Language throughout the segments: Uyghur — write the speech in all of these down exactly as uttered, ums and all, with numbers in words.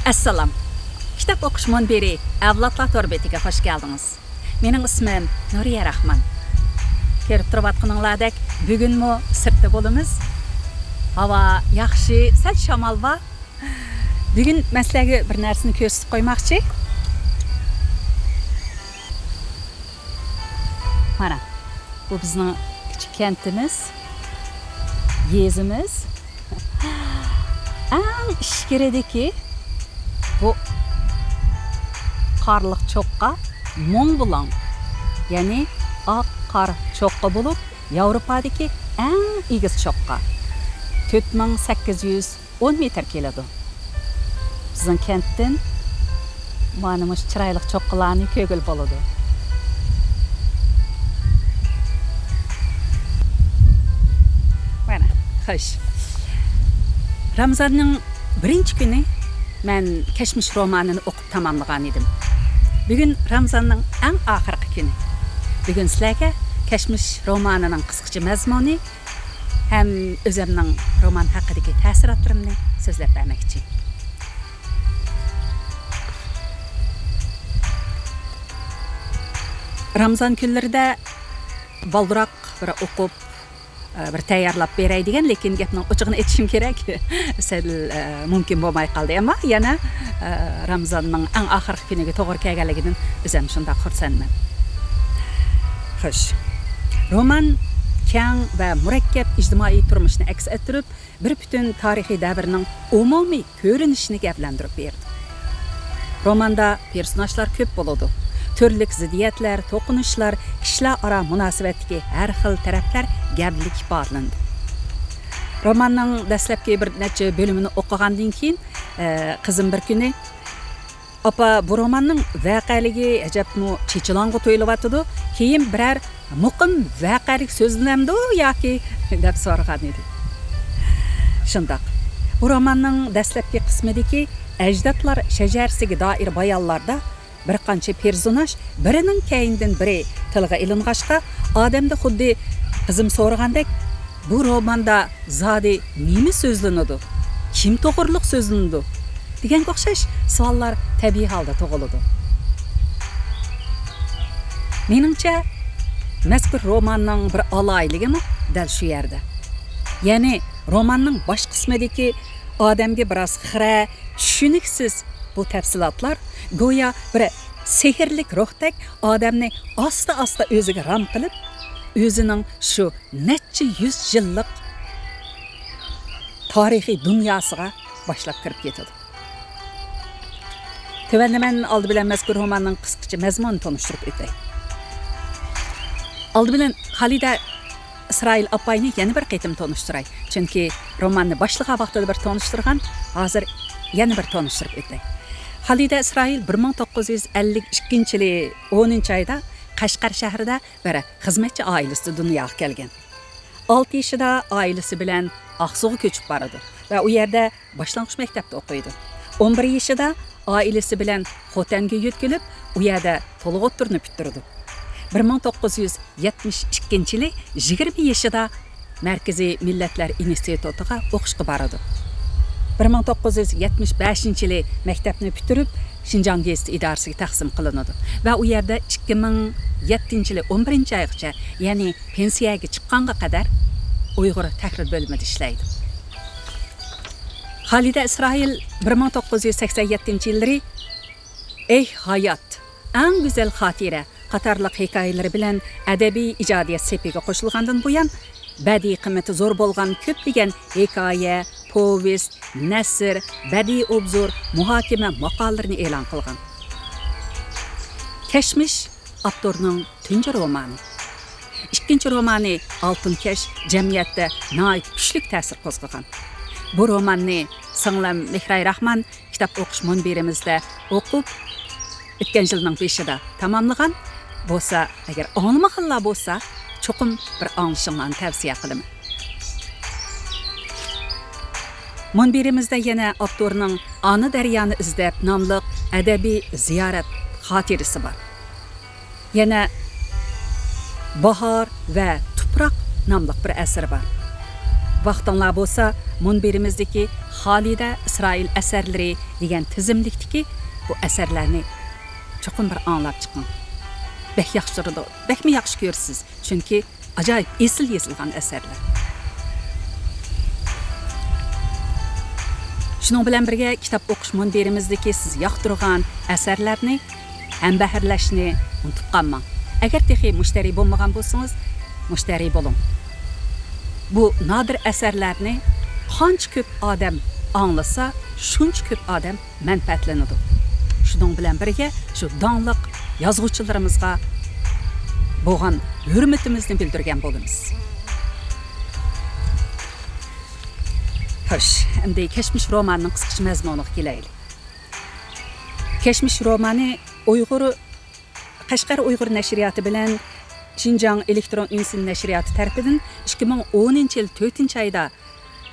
ئەسسالام. كىتاب ئوقۇش مۇنبىرى ئەۋلادلار تور بېتىگە خوش كەلدىڭىز. مېنىڭ ئىسمىم نۇرىيە راخمان. كۆرۈپ تۇرۇۋاتقىنىڭلاردەك، بۈگۈنمۇ سىرتتا بولىمىز. ھاۋا ياخشى، سەل شامال بار. بۈگۈن مەن سىلەرگە بىر نەرسىنى كۆرسىتىپ قويماقچى. مانا، بۇ بىزنىڭ كىچىك كەنتىمىز، يېزىمىز. ئەڭ ئىچكىرىدىكى بۇ قارلىق چوققا مونبلان، يەنى ئاق قار چوققا بولۇپ، ياۋروپادىكى ئەڭ ئېگىز چوققا، تۆت مىڭ سەككىز يۈز ئون مېتىر كېلىدۇ. بىزنىڭ كەنتتىن مانا مۇشۇ چىرايلىق چوققىلارنى كۆرگىلى بولىدۇ. مانا، خوش. رامزاننىڭ بىرىنچى كۈنى مەن كەچمىش رومانىنى ئوقۇپ تاماملىغان ئىدىم. بۈگۈن رامزاننىڭ ئەڭ ئاخىرقى كۈنى. بۈگۈن سىلەرگە كەچمىش رومانىنىڭ قىسقىچە مەزمۇنى ھەم ئۆزۈمنىڭ رومان ھەققىدىكى تەسىراتلىرىمنى سۆزلەپ بەرمەكچى. رامزان كۈنلىرىدە بالدۇراق بىر ئوقۇپ، بىر تەييارلاپ بېرەي دېگەن، لېكىن گەپنىڭ ئوچۇقىنى ئېيتىشىم كېرەك. سەل، مۇمكىن بولماي قالدى، ئەمما يەنە، رامزاننىڭ ئەڭ ئاخىرقى كۈنىگە توغرا كەلگەنلىكىدىن ئۆزۈم شۇنداق خۇرسەنمەن. خوش. رومان كەڭ ۋە مۇرەككەپ ئىجتىمائىي تۇرمۇشنى ئەكس ئەتتۈرۈپ، بىر پۈتۈن تارىخىي دەۋرنىڭ ئومۇمىي كۆرۈنۈشىنى گەۋدىلەندۈرۈپ بېرىدۇ. روماندا پېرسوناژلار كۆپ بولىدۇ. تۈرلۈك زىددىيەتلەر، توقۇنۇشلار، كىشىلەر ئارا مۇناسىۋەتتىكى ھەر خىل تەرەپلەر گەۋدىلىك ئىپادىلىنىدۇ. روماننىڭ دەسلەپكى بىر نەچچە بۆلۈمىنى ئوقۇغاندىن كېيىن، ئە، قىزىم بىر كۈنى، «ئاپا، بۇ روماننىڭ ۋەقەلىكى ئەجەبمۇ چېچىلاڭغۇ تۇيۇلۇۋاتىدۇ. كېيىن بىرەر مۇقىم ۋەقەلىك سۆزلىنەمدۇ ياكى؟» دەپ سورىغان ئىدى. شۇنداق. بۇ روماننىڭ دەسلەپكى قىسمىدىكى ئەجدادلار شەجەرىسىگە دائىر بايانلاردا بىر قانچە پېرسوناژ بىرىنىڭ كەينىدىن بىرى تىلغا ئېلىنغاچقا، ئادەمدە خۇددى قىزىم سورىغاندەك، «بۇ روماندا زادى نېمە سۆزلىنىدۇ؟ كىم توغرۇلۇق سۆزلىنىدۇ؟» دېگەنگە ئوخشاش سوئاللار تەبىئىي ھالدا تۇغۇلىدۇ. مېنىڭچە، مەزكۇر روماننىڭ بىر ئالاھىدىلىكىمۇ دەل شۇ يەردە. يەنى روماننىڭ باش قىسمىدىكى ئادەمگە بىراز خىرە، چۈشىنىكسىز بۇ تەپسىلاتلار گويا بىر سېھىرلىك روھتەك ئادەمنى ئاستا-ئاستا ئۆزىگە رام قىلىپ، ئۆزىنىڭ شۇ نەچچە يۈز يىللىق تارىخىي دۇنياسىغا باشلاپ كىرىپ كېتىدۇ. تۆۋەندە مەن ئالدى بىلەن مەزكۇر روماننىڭ قىسقىچە مەزمۇنىنى تونۇشتۇرۇپ ئۆتەي. ئالدى بىلەن خالىدە ئىسرائىل ئاپاينى يەنە بىر قېتىم تونۇشتۇراي. چۈنكى روماننى باشلىغان ۋاقتىدا بىر تونۇشتۇرغان، ھازىر يەنە بىر تونۇشتۇرۇپ ئۆتەي. خالىدە ئىسرائىل بىر مىڭ توققۇز يۈز ئەللىك ئىككىنچى يىلى ئونىنچى ئايدا قەشقەر شەھىرىدە بىر خىزمەتچى ئائىلىسىدە دۇنياغا كەلگەن. ئالتە يېشىدا ئائىلىسى بىلەن ئاقسۇغا كۆچۈپ بارىدۇ ۋە ئۇ يەردە باشلانغۇچ مەكتەپتە ئوقۇيدۇ. ئون بىر يېشىدا ئائىلىسى بىلەن خوتەنگە يۆتكىلىپ، ئۇ يەردە تولۇق ئوتتۇرىنى پۈتتۈرىدۇ. بىر مىڭ توققۇز يۈز يەتمىش ئىككىنچى يىلى يىگىرمە يېشىدا مەركىزىي مىللەتلەر ئىنستىتۇتىغا ئوقۇشقا بارىدۇ. بىر مىڭ توققۇز يۈز يەتمىش بەشىنچى يىلى مەكتەپنى پۈتتۈرۈپ، شىنجاڭ گېزىتى ئىدارىسىگە تەقسىم قىلىنىدۇ ۋە ئۇ يەردە ئىككى مىڭ يەتتىنچى يىلى ئون بىرىنچى ئايغىچە، يەنى پېنسىيەگە چىققانغا قەدەر ئۇيغۇر تەھرىر بۆلۈمىدە ئىشلەيدۇ. خالىدە ئىسرائىل بىر مىڭ توققۇز يۈز سەكسەن يەتتىنچى يىللىرى ئېھ ھايات، ئەڭ گۈزەل خاتىرە قاتارلىق ھېكايىلىرى بىلەن ئەدەبىي ئىجادىيەت سېپىگە قوشۇلغاندىن بۇيان، بەدىئىي قىممىتى زور بولغان كۆپلىگەن ھېكايە، پوۋېست، نەسر، بەدىئىي ئوبزور، مۇھاكىمە ماقالىلىرىنى ئېلان قىلغان. كەچمىش ئاپتورنىڭ تۇنجى رومانى. ئىككىنچى رومانى ئالتۇن كەش جەمئىيەتتە ناھايىتى كۈچلۈك تەسىر قوزغىغان. بۇ روماننى سىڭلىم مېھراي راخمان كىتاب ئوقۇش مۇنبىرىمىزدە ئوقۇپ، ئۆتكەن يىلنىڭ بېشىدا تاماملىغان. بولسا، ئەگەر ئاڭلىمىغانلار بولسا، چوقۇم بىر ئاڭلىشىڭلارنى تەۋسىيە قىلىمەن. مۇنبىرىمىزدە يەنە ئاپتورنىڭ ئانا دەريانى ئىزدەپ ناملىق ئەدەبىي زىيارەت خاتىرىسى بار. يەنە باھار ۋە تۇپراق ناملىق بىر ئەسىرى بار. ۋاقتىڭلار بولسا، مۇنبىرىمىزدىكى خالىدە ئىسرائىل ئەسەرلىرى دېگەن تىزىملىكتىكى بۇ ئەسەرلەرنى چوقۇم بىر ئاڭلاپ چىقىڭ. بەك ياخشى تۇرىدۇ، بەكمۇ ياخشى كۆرىسىز. چۈنكى ئاجايىپ ئېسىل يېزىلغان ئەسەرلەر. شۇنىڭ بىلەن بىرگە، كىتاب ئوقۇش مۇنبىرىمىزدىكى سىز ياقتۇرغان ئەسەرلەرنى ھەمبەھىرلەشنى ئۇنتۇپ قالماڭ. ئەگەر تېخى مۇشتەرى بولمىغان بولسىڭىز، مۇشتەرى بولۇڭ. بۇ نادىر ئەسەرلەرنى قانچە كۆپ ئادەم ئاڭلىسا، شۇنچە كۆپ ئادەم مەنپەئەتلىنىدۇ. شۇنىڭ بىلەن بىرگە، شۇ داڭلىق يازغۇچىلىرىمىزغا بولغان ھۆرمىتىمىزنى بىلدۈرگەن بولىمىز. خوش، ئەمدى كەچمىش رومانىنىڭ قىسقىچە مەزمۇنىغا كېلەيلى. كەچمىش رومانى ئۇيغۇر، قەشقەر ئۇيغۇر نەشرىياتى بىلەن شىنجاڭ ئېلېكترون ئۈنسىن نەشرىياتى تەرىپىدىن ئىككى مىڭ ئونىنچى يىل تۆتىنچى ئايدا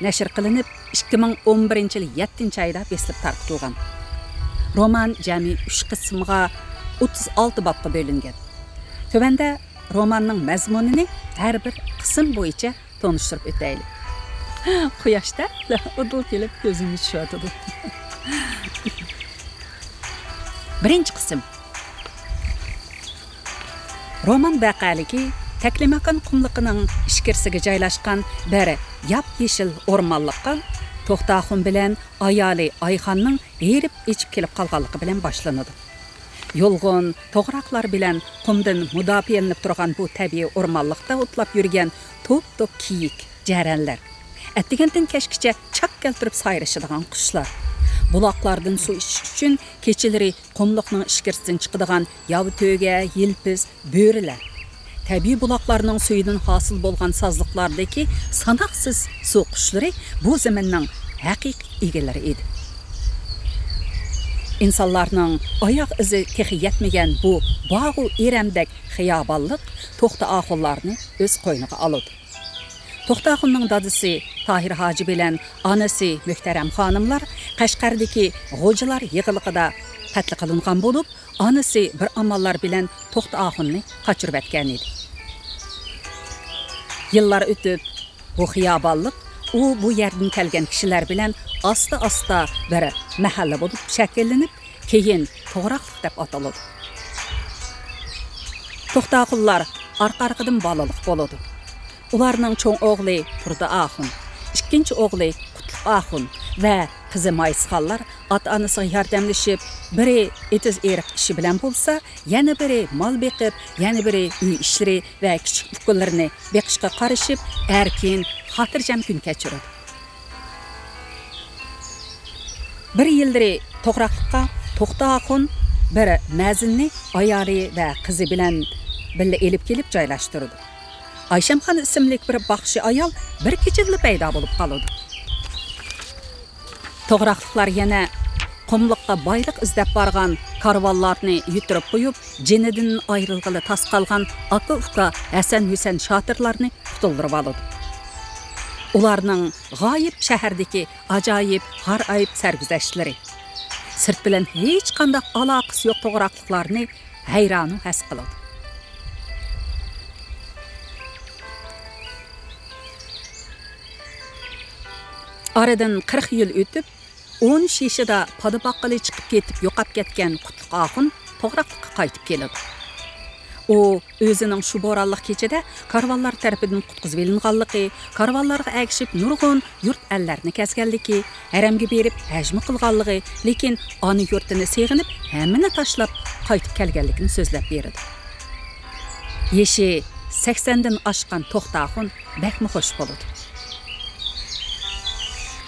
نەشر قىلىنىپ، ئىككى مىڭ ئون بىرىنچى يىل يەتتىنچى ئايدا بېسىلىپ تارقىتىلغان. رومان جەمئىي ئۈچ قىسىمغا، ئوتتۇز ئالتە بابقا بۆلۈنگەن. تۆۋەندە روماننىڭ مەزمۇنىنى ھەر بىر قىسىم بويىچە تونۇشتۇرۇپ ئۆتەيلى. قۇياش دەل ئۇدۇل كېلىپ كۆزۈمگە چۈشۈۋاتىدۇ. بىرىنچى قىسىم. رومان ۋەقەلىكى تەكلىماكان قۇملۇقىنىڭ ئىچكىرىسىگە جايلاشقان بىر ياپيېشىل ئورمانلىققا توختى ئاخۇن بىلەن ئايالى ئايخاننىڭ ھېرىپ ئېچىپ كېلىپ قالغانلىقى بىلەن باشلىنىدۇ. يۇلغۇن، توغراقلار بىلەن قۇمدىن مۇداپىئەلىنىپ تۇرغان بۇ تەبىئىي ئورمانلىقتا ئوتلاپ يۈرگەن توپتوپ كىيىك، جەرەنلەر. ئەتىگەندىن كەچكىچە چاك كەلتۈرۈپ سايرىشىدىغان قۇشلار. بۇلاقلاردىن سۇ ئىچىش ئۈچۈن كېچىلىرى قۇملۇقنىڭ ئىچكىرىسىدىن چىقىدىغان ياۋا تۆگە، يىلپىز، بۆرىلەر. تەبىئىي بۇلاقلارنىڭ سۈيىدىن ھاسىل بولغان سازلىقلاردىكى ساناقسىز سۇ قۇشلىرى بۇ زېمىننىڭ ھەقىقىي ئىگىلىرى ئىدى. ئىنسانلارنىڭ ئاياغ ئىزى تېخى يەتمىگەن بۇ باغۇ ئېرەندەك خىيابانلىق توختى ئاخۇنلارنى ئۆز قوينىغا ئالىدۇ. توختى ئاخۇننىڭ دادىسى تاھىر ھاجى بىلەن ئانىسى مۆھتەرەم خانىملار قەشقەردىكى غوجىلار يىغىلىقىدا قەتل قىلىنغان بولۇپ، ئانىسى بىر ئاماللار بىلەن توختى ئاخۇننى قاچۇرۇۋەتكەن ئىدى. يىللار ئۆتۈپ، بۇ خىيابانلىق ئۇ بۇ يەردىن كەلگەن كىشىلەر بىلەن ئاستا-ئاستا بىر مەھەللە بولۇپ شەكىللىنىپ، كېيىن توغراقلىق دەپ ئاتىلىدۇ. توختى ئاخۇنلار ئارقا-ئارقىدىن بالىلىق بولىدۇ. ئۇلارنىڭ چوڭ ئوغلى تۇردى ئاخۇن، ئىككىنچى ئوغلى قۇتلۇق ئاخۇن ۋە قىزى مايسىخانلار ئاتا-ئانىسىغا ياردەملىشىپ، بىرى ئېتىز-ئېرىق ئىشى بىلەن بولسا، يەنە بىرى مال بېقىپ، يەنە بىرى ئۆي ئىشلىرى ۋە كىچىك ئۇكىلىرىنى بېقىشقا قارىشىپ، ئەركىن، خاتىرجەم كۈن كەچۈرىدۇ. بىر يىللىرى توغراقلىققا توختى ئاخۇن بىر مەزىننى ئايالى ۋە قىزى بىلەن بىللە ئېلىپ كېلىپ جايلاشتۇرىدۇ. ئايشەمخان ئىسىملىك بىر باخشى ئايال بىر كېچىدىلا پەيدا بولۇپ قالىدۇ. توغراقلىقلار يەنە قۇملۇققا بايلىق ئىزدەپ بارغان كارۋانلارنى يۈتتۈرۈپ قويۇپ، جېنىدىن ئايرىلغىلى تاس قالغان ئاكا-ئۇكا ھەسەن-ھۈسەن شاتىرلارنى قۇتۇلدۇرۇۋالىدۇ. ئۇلارنىڭ غايىب شەھەردىكى ئاجايىپ غارايىپ سەرگۈزەشتلىرى، سىرت بىلەن ھېچقانداق ئالاقىسى يوق توغراقلىقلارنى ھەيرانۇ ھەس قىلىدۇ. ئارىدىن قىرىق يىل ئۆتۈپ، ئون ئۈچ يېشىدا پادا باققىلى چىقىپ كېتىپ يوقاپ كەتكەن قۇتلۇق ئاخۇن توغراقلىققا قايتىپ كېلىدۇ. ئۇ ئۆزىنىڭ شۇ بورانلىق كېچىدە كارۋانلار تەرىپىدىن قۇتقۇزۇۋېلىنغانلىقى، كارۋانلارغا ئەگىشىپ نۇرغۇن يۇرت ئەللەرنى كەزگەنلىكى، ھەرەمگە بېرىپ ھەجمۇ قىلغانلىقى، لېكىن ئانا يۇرتىنى سېغىنىپ ھەممىنى تاشلاپ قايتىپ كەلگەنلىكىنى سۆزلەپ بېرىدۇ. يېشى سەكسەندىن ئاشقان توختى ئاخۇن بەكمۇ خوش بولىدۇ.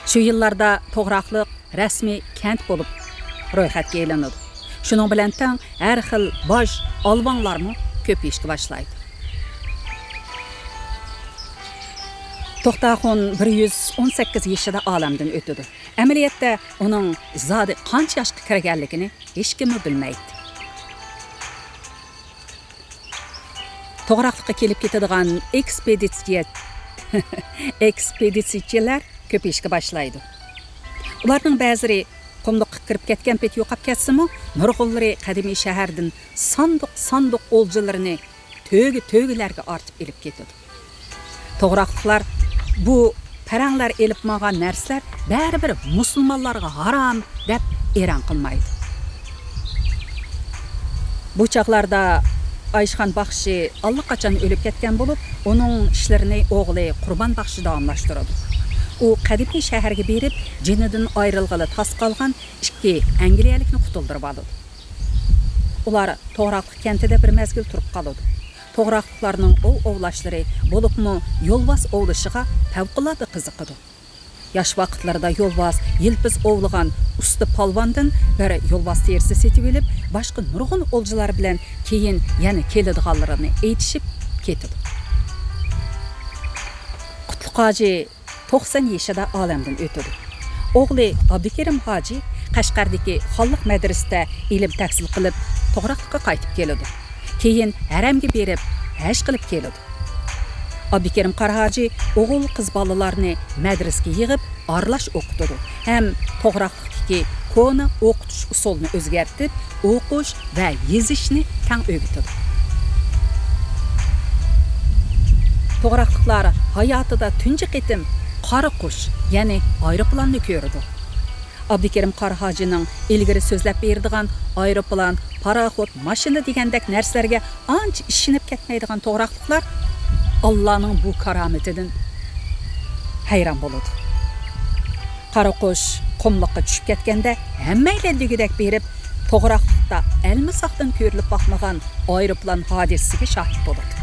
شۇ يىللاردا توغراقلىق رەسمىي كەنت بولۇپ رويخەتكە ئېلىنىدۇ. شۇنىڭ بىلەن تەڭ ھەر خىل باج، ئالۋاڭلارمۇ كۆپىيىشكە باشلايدۇ. توختى ئاخۇن بىر يۈز ئون سەككىز يېشىدا ئالەمدىن ئۆتىدۇ. ئەمەلىيەتتە ئۇنىڭ زادى قانچە ياشقا كىرگەنلىكىنى ھېچكىممۇ بىلمەيتتى. توغراقلىققا كېلىپ كېتىدىغان ئېكسپېدىتسىيە، ئېكسپېدىتسىيىچىلەر كۆپىيىشكە باشلايدۇ. ئۇلارنىڭ بەزىلىرى قۇملۇققا كىرىپ كەتكەن پېتى يوقاپ كەتسىمۇ، نۇرغۇنلىرى قەدىمىي شەھەردىن ساندۇق-ساندۇق ئولجىلىرىنى تۆگە-تۆگىلەرگە ئارتىپ ئېلىپ كېتىدۇ. توغراقلىقلار بۇ پەرەڭلەر ئېلىپ ماڭغان نەرسىلەر بەرىبىر مۇسۇلمانلارغا ھارام دەپ ئېرەن قىلمايدۇ. بۇ چاغلاردا ئايشخان باخشى ئاللىقاچان ئۆلۈپ كەتكەن بولۇپ، ئۇنىڭ ئىشلىرىنى ئوغلى قۇربان باخشى داۋاملاشتۇرىدۇ. ئۇ قەدىمكى شەھەرگە بېرىپ، جېنىدىن ئايرىلغىلى تاس قالغان ئىككى ئەنگلىيەلىكنى قۇتۇلدۇرۇۋالىدۇ. ئۇلار توغراقلىق كەنتىدە بىر مەزگىل تۇرۇپ قالىدۇ. توغراقلىقلارنىڭ ئوۋ ئوۋلاشلىرى، بولۇپمۇ يولۋاس ئوۋلىشىغا پەۋقۇلئاددە قىزىقىدۇ. ياش ۋاقىتلىرىدا يولۋاس، يىلپىز ئوۋلىغان ئۇستا پالۋاندىن بىر يولۋاس تېرىسى سېتىۋېلىپ، باشقا نۇرغۇن ئولجىلار بىلەن كېيىن يەنە كېلىدىغانلىرىنى ئېيتىشىپ كېتىدۇ. قۇتلۇق ھاجى توقسان يېشىدا ئالەمدىن ئۆتىدۇ. ئوغلى ئابدۇكېرىم ھاجى قەشقەردىكى خانلىق مەدرىسىدە ئىلىم تەھسىل قىلىپ، توغراقلىققا قايتىپ كېلىدۇ. كېيىن ھەرەمگە بېرىپ، ھەج قىلىپ كېلىدۇ. ئابدۇكېرىم قارا ھاجى ئوغۇل، قىز بالىلارنى مەدرىسىگە يىغىپ، ئارىلاش ئوقۇتىدۇ ھەم توغراقلىقتىكى كونا ئوقۇتۇش ئۇسۇلىنى ئۆزگەرتىپ، ئوقۇش ۋە يېزىشنى تەڭ ئۆگىتىدۇ. توغراقلىقلار ھاياتىدا تۇنجى قېتىم قارا قۇش، يەنى ئايروپىلاننى كۆرىدۇ. ئابدۇكېرىم قارا ھاجىنىڭ ئىلگىرى سۆزلەپ بېرىدىغان ئايروپىلان، پاراخوت، ماشىنا دېگەندەك نەرسىلەرگە ئانچە ئىشىنىپ كەتمەيدىغان توغراقلىقلار ئاللانىڭ بۇ كارامىتىدىن ھەيران بولىدۇ. قارا قۇش قۇملۇققا چۈشۈپ كەتكەندە، ھەممەيلەن دېگۈدەك بېرىپ، توغراقلىقتا ئەلمىساقتىن كۆرۈلۈپ باقمىغان ئايروپىلان ھادىسىسىگە شاھىت بولىدۇ.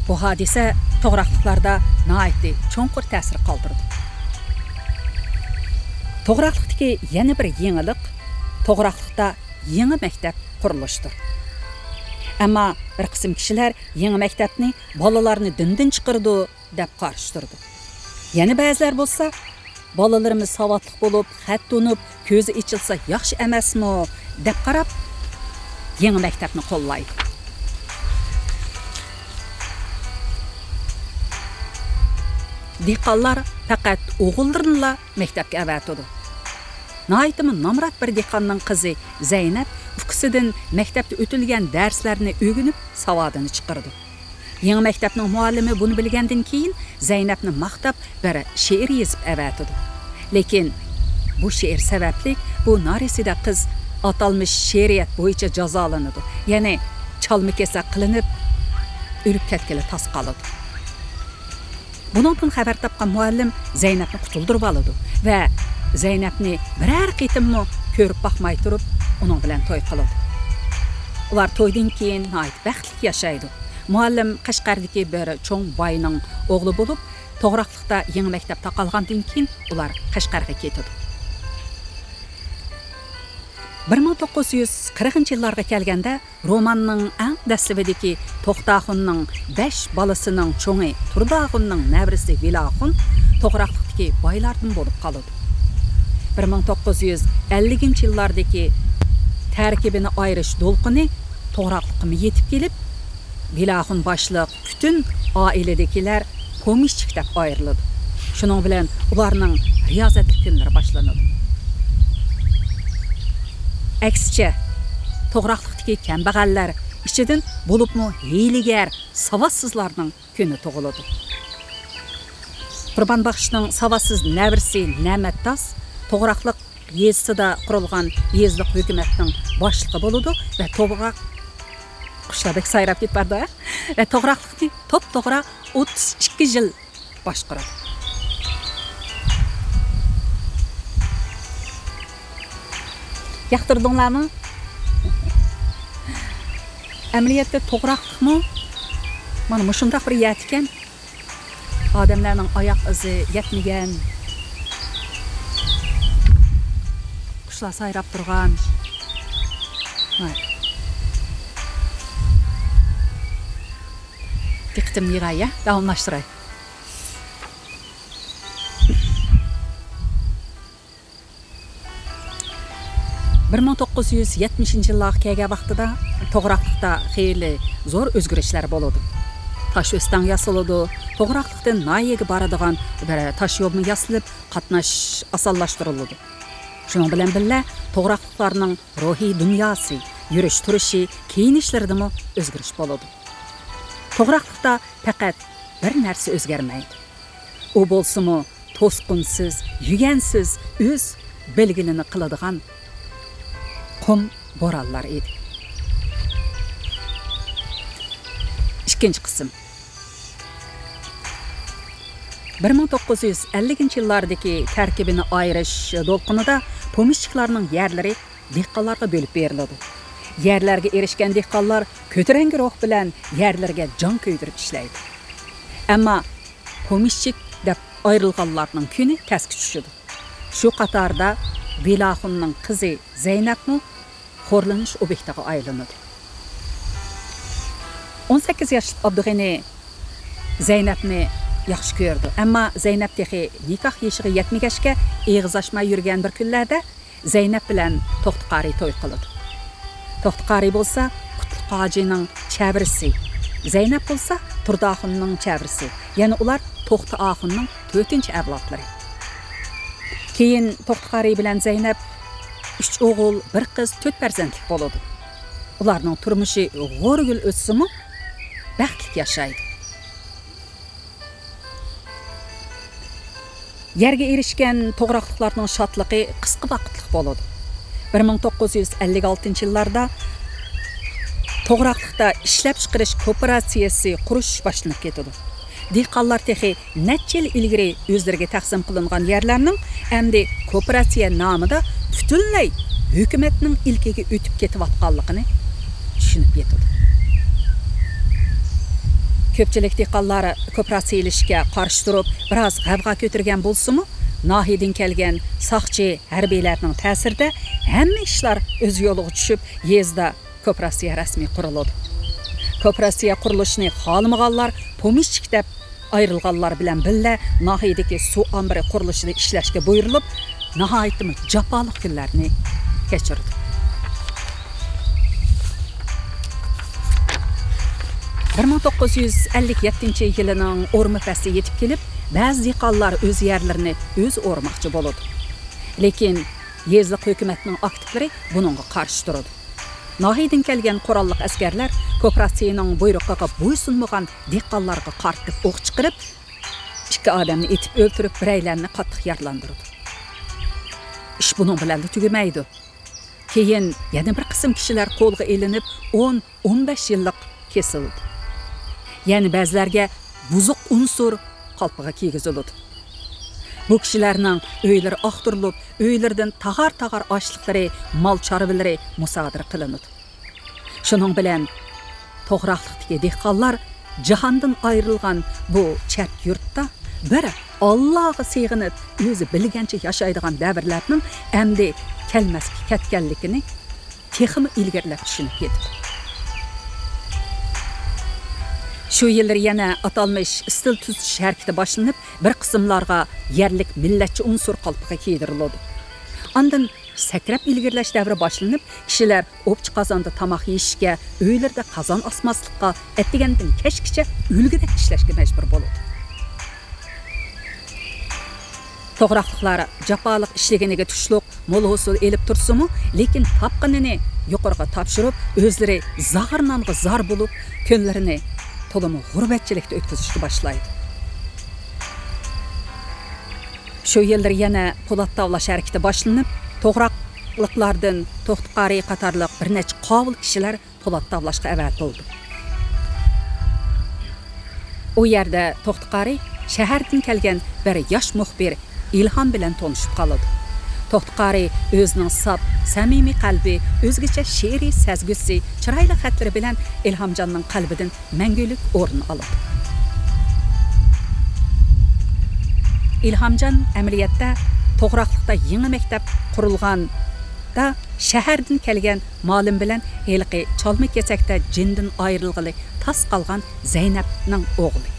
بۇ ھادىسە توغراقلىقلاردا ناھايىتى چوڭقۇر تەسىر قالدۇرىدۇ. توغراقلىقتىكى يەنە بىر يېڭىلىق، توغراقلىقتا يېڭى مەكتەپ قۇرۇلۇشىدۇر. ئەمما بىر قىسىم كىشىلەر يېڭى مەكتەپنى بالىلارنى دىندىن چىقىرىدۇ دەپ قارشى تۇرىدۇ. يەنە بەزىلەر بولسا، بالىلىرىمىز ساۋاتلىق بولۇپ، خەت تونۇپ، كۆزى ئېچىلسا ياخشى ئەمەسمۇ دەپ قاراپ، يېڭى مەكتەپنى قوللايدۇ. دېھقانلار پەقەت ئوغۇللىرىنىلا مەكتەپكە ئەۋەتىدۇ. ناھايىتىمۇ نامرات بىر دېھقاننىڭ قىزى زەينەپ ئۇكىسىدىن مەكتەپتە ئۆتۈلگەن دەرسلەرنى ئۆگىنىپ، ساۋادىنى چىقىرىدۇ. يېڭى مەكتەپنىڭ مۇئەللىمى بۇنى بىلگەندىن كېيىن، زەينەپنى ماختاپ بىر شېئىر يېزىپ ئەۋەتىدۇ. لېكىن بۇ شېئىر سەۋەبلىك بۇ نارەسىدە قىز ئاتالمىش شېئىرىيەت بويىچە جازالىنىدۇ، يەنى چالما-كېسەك قىلىنىپ، ئۆلۈپ كەتكىلى تاس قالىدۇ. بۇنىڭدىن خەۋەر تاپقان مۇئەللىم زەينەپنى قۇتۇلدۇرۇۋالىدۇ ۋە زەينەپنى بىرەر قېتىممۇ كۆرۈپ باقماي تۇرۇپ، ئۇنىڭ بىلەن توي قىلىدۇ. ئۇلار تويدىن كېيىن ناھايىتى بەختلىك ياشايدۇ. مۇئەللىم قەشقەردىكى بىر چوڭ باينىڭ ئوغلى بولۇپ، توغراقلىقتا يېڭى مەكتەپ تاقالغاندىن كېيىن، ئۇلار قەشقەرگە كېتىدۇ. بىر مىڭ توققۇز يۈز قىرىقىنچى يىللارغا كەلگەندە، روماننىڭ ئەڭ دەسلىپىدىكى توختاخۇننىڭ بەش بالىسىنىڭ چوڭى تۇرداخۇننىڭ نەۋرىسى ۋىلاخۇن توغراقلىقتىكى بايلاردىن بولۇپ قالىدۇ. بىر مىڭ توققۇز يۈز ئەللىكىنچى يىللاردىكى تەركىبىنى ئايرىش دولقۇنى توغراقلىققىمۇ يېتىپ كېلىپ، ۋىلاخۇن باشلىق پۈتۈن ئائىلىدىكىلەر پومېشچىك دەپ ئايرىلىدۇ. شۇنىڭ بىلەن ئۇلارنىڭ رىيازەتلىك كۈنلىرى باشلىنىدۇ. ئەكسىچە، توغراقلىقتىكى كەمبەغەللەر ئىچىدىن بولۇپمۇ ھىيلىگەر، ساۋاتسىزلارنىڭ كۈنى تۇغۇلىدۇ. قۇربان باخشىنىڭ ساۋاتسىز نەۋرىسى نەمەتداس توغراقلىق يېزىسىدا قۇرۇلغان يېزىلىق ھۆكۈمەتنىڭ باشلىقى بولىدۇ ۋە توغراق، قۇشلار بەك سايراپ كېتىپ بارىدۇ، ھە؟ ۋە توغراقلىقنى توپتوغرا ئوتتۇز ئىككى يىل باشقۇرىدۇ. ياقتۇردۇڭلارمۇ؟ ئەمەلىيەتتە توغراقلىقمۇ مانا مۇشۇنداق بىر يەر ئىكەن. ئادەملەرنىڭ ئاياق ئىزى يەتمىگەن، قۇشلار سايراپ تۇرغان. ھاي. دىققىتىمنى يىغاي، يا، داۋاملاشتۇراي. بىر مىڭ توققۇز يۈز يەتمىشىنچى يىللارغا كەلگەن ۋاقتىدا توغراقلىقتا خېلى زور ئۆزگىرىشلەر بولىدۇ. تاش ئۆستەڭ ياسىلىدۇ، توغراقلىقتىن ناھىيەگە بارىدىغان بىر تاش يولمۇ ياسىلىپ، قاتناش ئاسانلاشتۇرۇلىدۇ. شۇنىڭ بىلەن بىللە، توغراقلىقلارنىڭ روھىي دۇنياسى، يۈرۈش-تۇرۇشى، كىيىنىشلىرىدىمۇ ئۆزگىرىش بولىدۇ. توغراقلىقتا پەقەت بىر نەرسە ئۆزگەرمەيدۇ. ئۇ بولسىمۇ توسقۇنسىز، يۈگەنسىز ئۆز بىلگىنىنى قىلىدىغان قۇم بورانلار ئىدى. ئىككىنچى قىسىم. بىر مىڭ توققۇز يۈز ئەللىكىنچى يىللاردىكى تەركىبىنى ئايرىش دولقۇنىدا پومېشچىكلارنىڭ يەرلىرى دېھقانلارغا بۆلۈپ بېرىلىدۇ. يەرلەرگە ئېرىشكەن دېھقانلار كۆتۈرەڭگۈ روھ بىلەن يەرلىرىگە جان كۆيدۈرۈپ ئىشلەيدۇ. ئەمما پومېشچىك دەپ ئايرىلغانلارنىڭ كۈنى تەسكە چۈشىدۇ. شۇ قاتاردا ۋىلاخۇننىڭ قىزى زەينەپمۇ خورلىنىش ئوبيېكتىغا ئايلىنىدۇ. ئون سەككىز ياشلىق ئابدۇغېنى زەينەپنى ياخشى كۆرىدۇ. ئەمما زەينەپ تېخى نىكاھ يېشىغا يەتمىگەچكە، ئېغىز ئاچماي يۈرگەن بىر كۈنلەردە زەينەپ بىلەن توختى قارىي توي قىلىدۇ. توختى قارىي بولسا قۇتلۇق ھاجىنىڭ چەۋرىسى، زەينەپ بولسا تۇردى ئاخۇننىڭ چەۋرىسى. يەنى ئۇلار توختى ئاخۇننىڭ تۆتىنچى ئەۋلادلىرى. كېيىن توختى قارىي بىلەن زەينەپ ئۈچ ئوغۇل، بىر قىز، تۆت پەرزەنتلىك بولىدۇ. ئۇلارنىڭ تۇرمۇشى غورىگىل ئۆتسىمۇ، بەختلىك ياشايدۇ. يەرگە ئېرىشكەن توغراقلىقلارنىڭ شادلىقى قىسقا ۋاقىتلىق بولىدۇ. بىر مىڭ توققۇز يۈز ئەللىك ئالتىنچى يىللاردا توغراقلىقتا ئىشلەپچىقىرىش كوپىراتسىيەسى قۇرۇش باشلىنىپ كېتىدۇ. دېھقانلار تېخى نەچچە يىل ئىلگىرى ئۆزلىرىگە تەقسىم قىلىنغان يەرلەرنىڭ ئەمدى كوپىراتسىيە نامىدا پۈتۈنلەي ھۆكۈمەتنىڭ ئىلكىگە ئۆتۈپ كېتىۋاتقانلىقىنى چۈشىنىپ يېتىدۇ. كۆپچىلىك دېھقانلار كوپىراتسىيەلىشىشكە قارشى تۇرۇپ، بىراز غەۋغا كۆتۈرگەن بولسىمۇ، ناھىيەدىن كەلگەن ساقچى، ھەربىيلەرنىڭ تەسىرىدە ھەممە ئىشلار ئۆز يولىغا چۈشۈپ، يېزىدا كوپىراتسىيە رەسمىي قۇرۇلىدۇ. كوپىراتسىيە قۇرۇلۇشىنى خالىمىغانلار پومېشچىك دەپ ئايرىلغانلار بىلەن بىللە ناھىيەدىكى سۇ ئامبىرى قۇرۇلۇشىدا ئىشلەشكە بۇيرۇلۇپ، ناھايىتىمۇ جاپالىق كۈنلەرنى كەچۈرىدۇ. بىر مىڭ توققۇز يۈز ئەللىك يەتتىنچى يىلىنىڭ ئورما پەسلى يېتىپ كېلىپ، بەزى دېھقانلار ئۆز يەرلىرىنى ئۆزى ئورماقچى بولىدۇ. لېكىن يېزىلىق ھۆكۈمەتنىڭ ئاكتىپلىرى بۇنىڭغا قارشى تۇرىدۇ. ناھىيەدىن كەلگەن قوراللىق ئەسكەرلەر كوپىراتسىيىنىڭ بۇيرۇقىغا بويسۇنمىغان دېھقانلارغا قارىتىپ ئوق چىقىرىپ، ئىككى ئادەمنى ئېتىپ ئۆلتۈرۈپ، بىرەيلەننى قاتتىق يارىلاندۇرىدۇ. ئىش بۇنىڭ بىلەنلا تۈگىمەيدۇ. كېيىن يەنە بىر قىسىم كىشىلەر قولغا ئېلىنىپ، ئون، ئون بەش يىللىق كېسىلىدۇ. يەنە بەزىلەرگە بۇزۇق ئۇنسۇر قالپىغا كىيگۈزۈلىدۇ. بۇ كىشىلەرنىڭ ئۆيلىرى ئاختۇرۇلۇپ، ئۆيلىرىدىن تاغار-تاغار ئاشلىقلىرى، مال چارۋىلىرى مۇسادىرە قىلىنىدۇ. شۇنىڭ بىلەن توغراقلىقتىكى دېھقانلار جاھاندىن ئايرىلغان بۇ چەت يۇرتتا بىر ئاللاغا سېغىنىپ، ئۆزى بىلگەنچە ياشايدىغان دەۋرلەرنىڭ ئەمدى كەلمەسكە كەتكەنلىكىنى تېخىمۇ ئىلگىرىلەپ چۈشىنىپ يېتىدۇ. شۇ يىللىرى يەنە ئاتالمىش ئىستىل تۈزىتىش ھەرىكىتى باشلىنىپ، بىر قىسىملارغا يەرلىك مىللەتچى ئۇنسۇر قالپىقى كىيدۈرۈلىدۇ. ئاندىن سەكرەپ ئىلگىرىلەش دەۋرى باشلىنىپ، كىشىلەر ئوپچە قازاندا تاماق يېيىشكە، ئۆيلىرىدە قازان ئاسماسلىققا، ئەتىگەندىن كەچكىچە ئۆلگۈدەك ئىشلەشكە مەجبۇر بولىدۇ. توغراقلىقلار جاپالىق ئىشلىگىنىگە تۇشلۇق مول ھوسۇل ئېلىپ تۇرسىمۇ، لېكىن تاپقىنىنى يۇقىرىغا تاپشۇرۇپ، ئۆزلىرى زاغرا نانغا زار بولۇپ، كۈنلىرىنى تولىمۇ غۇربەتچىلىكتە ئۆتكۈزۈشكە باشلايدۇ. شۇ يىللىرى يەنە پولات تاۋلاش ھەرىكىتى باشلىنىپ، توغراقلىقلاردىن توختى قارىي قاتارلىق بىر نەچچە قاۋۇل كىشىلەر پولات تاۋلاشقا ئەۋەتىلدى. ئۇ يەردە توختى قارىي شەھەردىن كەلگەن بىر ياش مۇخبىر ئىلھام بىلەن تونۇشۇپ قالىدۇ. توختى قارىي ئۆزىنىڭ ساپ، سەمىمىي قەلبى، ئۆزگىچە شېئىرىي سەزگۈسى، چىرايلىق خەتلىرى بىلەن ئىلھامجاننىڭ قەلبىدىن مەڭگۈلۈك ئورۇن ئالىدۇ. ئىلھامجان ئەمەلىيەتتە توغراقلىقتا يېڭى مەكتەپ قۇرۇلغاندا شەھەردىن كەلگەن مالىم بىلەن ھېلىقى چالما كېسەكتە جېنىدىن ئايرىلغىلى تاس قالغان زەينەپنىڭ ئوغلى.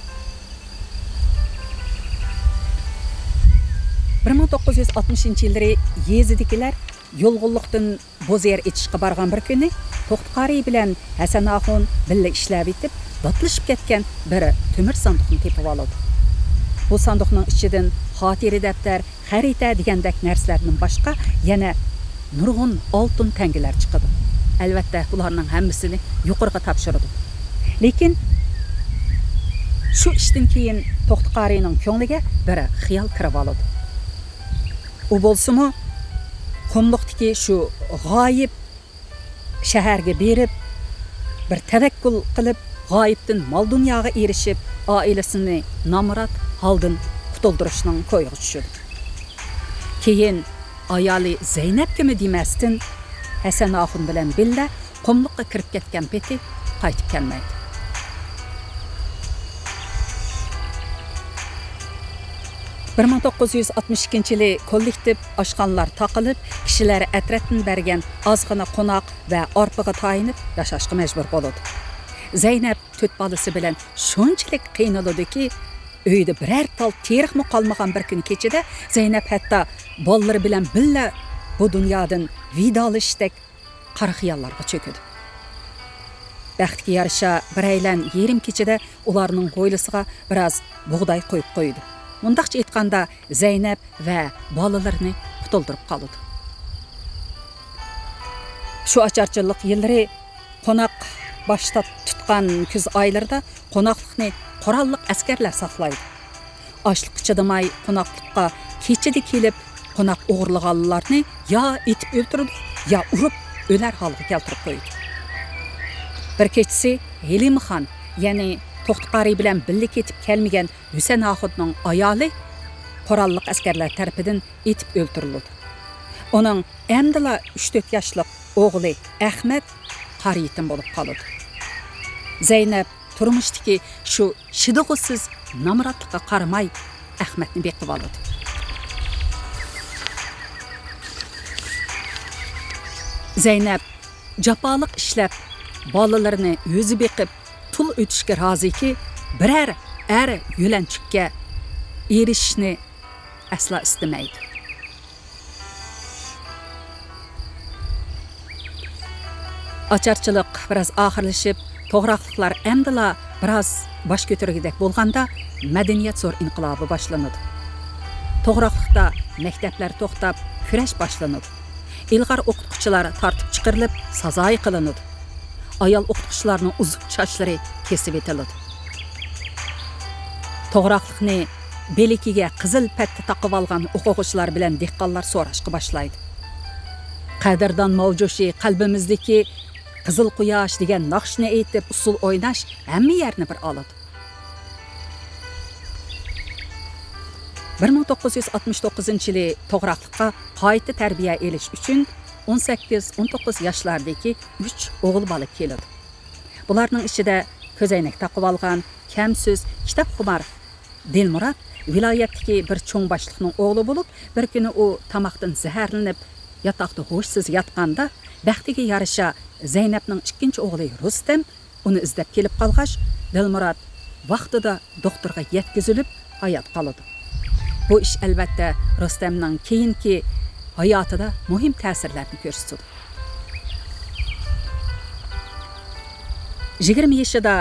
بىر مىڭ توققۇز يۈز ئاتمىشىنچى يىللىرى يېزىدىكىلەر يۇلغۇنلۇقتىن بوز يەر ئېچىشقا بارغان بىر كۈنى توختى قارىي بىلەن ھەسەن ئاخۇن بىللە ئىشلەۋېتىپ، داتلىشىپ كەتكەن بىر تۆمۈر ساندۇقنى تېپىۋالىدۇ. بۇ ساندۇقنىڭ ئىچىدىن خاتىرە دەپتەر، خەرىتە دېگەندەك نەرسىلەردىن باشقا يەنە نۇرغۇن ئالتۇن تەڭگىلەر چىقىدۇ. ئەلۋەتتە، بۇلارنىڭ ھەممىسىنى يۇقىرىغا تاپشۇرىدۇ. لېكىن شۇ ئىشتىن كېيىن توختى قارىينىڭ كۆڭلىگە بىر خىيال كىرىۋالىدۇ. ئۇ بولسىمۇ قۇملۇقتىكى شۇ غايىب شەھەرگە بېرىپ، بىر تەۋەككۈل قىلىپ، غايىبتىن مال-دۇنياغا ئېرىشىپ، ئائىلىسىنى نامرات ھالدىن قۇتۇلدۇرۇشنىڭ كويىغا چۈشىدۇ. كېيىن ئايالى زەينەپكىمۇ دېمەستىن، ھەسەن ئاخۇن بىلەن بىللە قۇملۇققا كىرىپ كەتكەن پېتى قايتىپ كەلمەيدۇ. بىر مىڭ توققۇز يۈز ئاتمىش ئىككىنچى يىلى كوللېكتىپ ئاشخانىلار تاقىلىپ، كىشىلەر ئەترەتتىن بەرگەن ئازغىنە قوناق ۋە ئارپىغا تايىنىپ ياشاشقا مەجبۇر بولىدۇ. زەينەپ تۆت بالىسى بىلەن شۇنچىلىك قىينىلىدۇكى، ئۆيىدە بىرەر تال تېرىقمۇ قالمىغان بىر كۈنى كېچىدە زەينەپ ھەتتا بالىلىرى بىلەن بىللە بۇ دۇنيادىن ۋىدالىشىشتەك قارا خىياللارغا چۆكىدۇ. بەختكە يارىشا، بىرەيلەن يېرىم كېچىدە ئۇلارنىڭ ھويلىسىغا بىراز بۇغداي قويۇپ قويىدۇ. مۇنداقچە ئېيتقاندا، زەينەپ ۋە بالىلىرىنى قۇتۇلدۇرۇپ قالىدۇ. شۇ ئاچارچىلىق يىللىرى قوناق باش تات-، تۇتقان كۈز ئايلىرىدا قوناقلىقنى قوراللىق ئەسكەرلەر ساقلايدۇ. ئاچلىققا چىدىماي، قوناقلىققا كېچىدە كېلىپ، قوناق ئوغرىلىغانلارنى يا ئېتىپ ئۆلتۈرىدۇ، يا ئۇرۇپ ئۆلەر ھالغا كەلتۈرۈپ قويىدۇ. بىر كېچىسى ھېلىمخان، يەنى توختى قارىي بىلەن بىللە كېتىپ كەلمىگەن ھۈسەن ئاخۇننىڭ ئايالى قوراللىق ئەسكەرلەر تەرىپىدىن ئېتىپ ئۆلتۈرۈلىدۇ. ئۇنىڭ ئەمدىلا ئۈچ تۆت ياشلىق ئوغلى ئەخمەت قارا يېتىم بولۇپ قالىدۇ. زەينەپ تۇرمۇشتىكى شۇ چىدىغۇسىز نامراتلىققا قارىماي، ئەخمەتنى بېقىۋالىدۇ. زەينەپ جاپالىق ئىشلەپ، بالىلىرىنى ئۆزى بېقىپ، تۇل ئۆتۈشكە رازىكى، بىرەر ئەر يۆلەنچۈككە ئېرىشىشنى ئەسلا ئىستىمەيدۇ. ئاچارچىلىق بىراز ئاخىرلىشىپ، توغراقلىقلار ئەمدىلا بىراز باش كۆتۈرگۈدەك بولغاندا، مەدەنىيەت زور ئىنقىلابى باشلىنىدۇ. توغراقلىقتا مەكتەپلەر توختاپ، كۈرەش باشلىنىدۇ. ئىلغار ئوقۇتقۇچىلار تارتىپ چىقىرىلىپ، سازايى قىلىنىدۇ. ئايال ئوقۇتقۇچىلارنىڭ ئۇزۇن چاچلىرى كېسىۋېتىلىدۇ. توغراقلىقنى بىلىكىگە قىزىل پەتتە تاقىۋالغان ئوقۇغۇچىلار بىلەن دېھقانلار سوراشقا باشلايدۇ. «قەدىردان ماۋجۇشى، قەلبىمىزدىكى قىزىل قۇياش» دېگەن ناخشىنى ئېيتىپ، ئۇسسۇل ئويناش ھەممە يەرنى بىر ئالىدۇ. بىر مىڭ توققۇز يۈز ئاتمىش توققۇزىنچى يىلى توغراقلىققا قايتا تەربىيە ئېلىش ئۈچۈن ئون سەككىز، ئون توققۇز ياشلاردىكى ئۈچ ئوغۇل بالا كېلىدۇ. بۇلارنىڭ ئىچىدە كۆزەينەك تاقىۋالغان، كەمسۆز، كىتابخۇمار دىلمۇرات ۋىلايەتتىكى بىر چوڭ باشلىقنىڭ ئوغلى بولۇپ، بىر كۈنى ئۇ تاماقتىن زەھەرلىنىپ، ياتاقتا ھوشسىز ياتقاندا، بەختىگە يارىشا زەينەپنىڭ ئىككىنچى ئوغلى رۇستەم ئۇنى ئىزدەپ كېلىپ قالغاچ، دىلمۇرات ۋاقتىدا دوختۇرغا يەتكۈزۈلۈپ، ھايات قالىدۇ. بۇ ئىش، ئەلۋەتتە، رۇستەمنىڭ كېيىنكى ھاياتىدا مۇھىم تەسىرلەرنى كۆرسىتىدۇ. يىگىرمە يېشىدا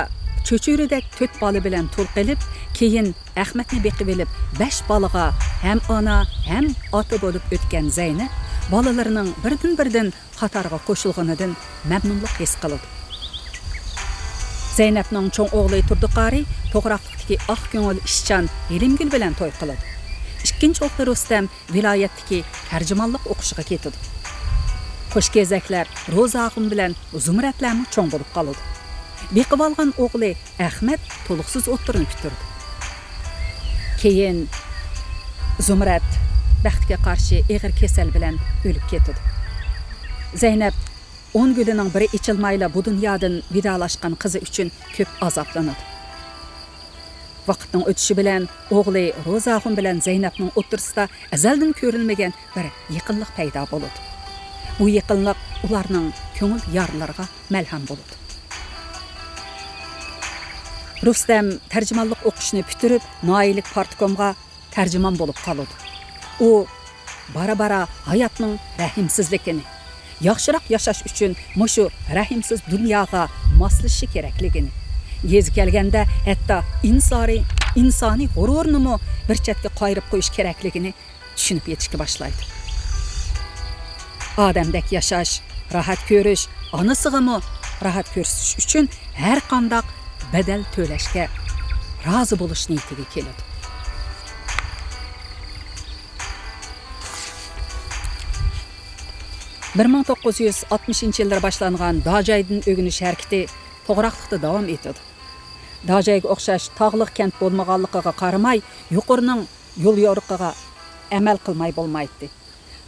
چۆچۈرىدەك تۆت بالا بىلەن تۇل قېلىپ، كېيىن ئەخمەتنى بېقىۋېلىپ، بەش بالىغا ھەم ئانا، ھەم ئاتا بولۇپ ئۆتكەن زەينەپ بالىلىرىنىڭ بىردىن-بىردىن قاتارغا قوشۇلغىنىدىن مەمنۇنلۇق ھېس قىلىدۇ. زەينەپنىڭ چوڭ ئوغلى تۇردى قارى توغراقلىقتىكى ئاق كۆڭۈل، ئىشچان ھېلىمگۈل بىلەن توي قىلىدۇ. ئىككىنچى ئوغلى رۇستەم ۋىلايەتتىكى تەرجىمانلىق ئوقۇشىغا كېتىدۇ. قوشكېزەكلەر روزاخۇن بىلەن زۇمرەتلەرمۇ چوڭ بولۇپ قالىدۇ. بېقىۋالغان ئوغلى ئەخمەت تولۇقسىز ئوتتۇرىنى پۈتتۈرىدۇ. كېيىن زۇمرەت بەختكە قارشى ئېغىر كېسەل بىلەن ئۆلۈپ كېتىدۇ. زەينەپ ئون گۈلىنىڭ بىرى ئېچىلمايلا بۇ دۇنيادىن ۋىدالاشقان قىزى ئۈچۈن كۆپ ئازابلىنىدۇ. ۋاقىتنىڭ ئۆتۈشى بىلەن ئوغلى روزاخۇن بىلەن زەينەپنىڭ ئوتتۇرىسىدا ئەزەلدىن كۆرۈلمىگەن بىر يېقىنلىق پەيدا بولىدۇ. بۇ يېقىنلىق ئۇلارنىڭ كۆڭۈل يارىلىرىغا مەلھەم بولىدۇ. رۇستەم تەرجىمانلىق ئوقۇشىنى پۈتتۈرۈپ، ناھىيەلىك پارتكومغا تەرجىمان بولۇپ قالىدۇ. ئۇ بارا-بارا ھاياتنىڭ رەھىمسىزلىكىنى، ياخشىراق ياشاش ئۈچۈن مۇشۇ رەھىمسىز دۇنياغا ماسلىشىشى كېرەكلىكىنى، يېزا كەلگەندە ھەتتا ئىنسارى-، ئىنسانىي غۇرۇرنىمۇ بىر چەتكە قايرىپ قويۇش كېرەكلىكىنى چۈشىنىپ يېتىشكە باشلايدۇ. ئادەمدەك ياشاش، راھەت كۆرۈش، ئانىسىغىمۇ راھەت كۆرسىتىش ئۈچۈن ھەر قانداق بەدەل تۆلەشكە رازى بولۇش نىيىتىگە كېلىدۇ. بىر مىڭ توققۇز يۈز ئاتمىشىنچى يىللىرى باشلانغان داجايدىن ئۆگىنىش ھەرىكىتى توغراقلىقتا داۋام ئېتىدۇ. داجايغا ئوخشاش تاغلىق كەنت بولمىغانلىقىغا قارىماي، يۇقىرىنىڭ يوليورۇقىغا ئەمەل قىلماي بولمايتتى.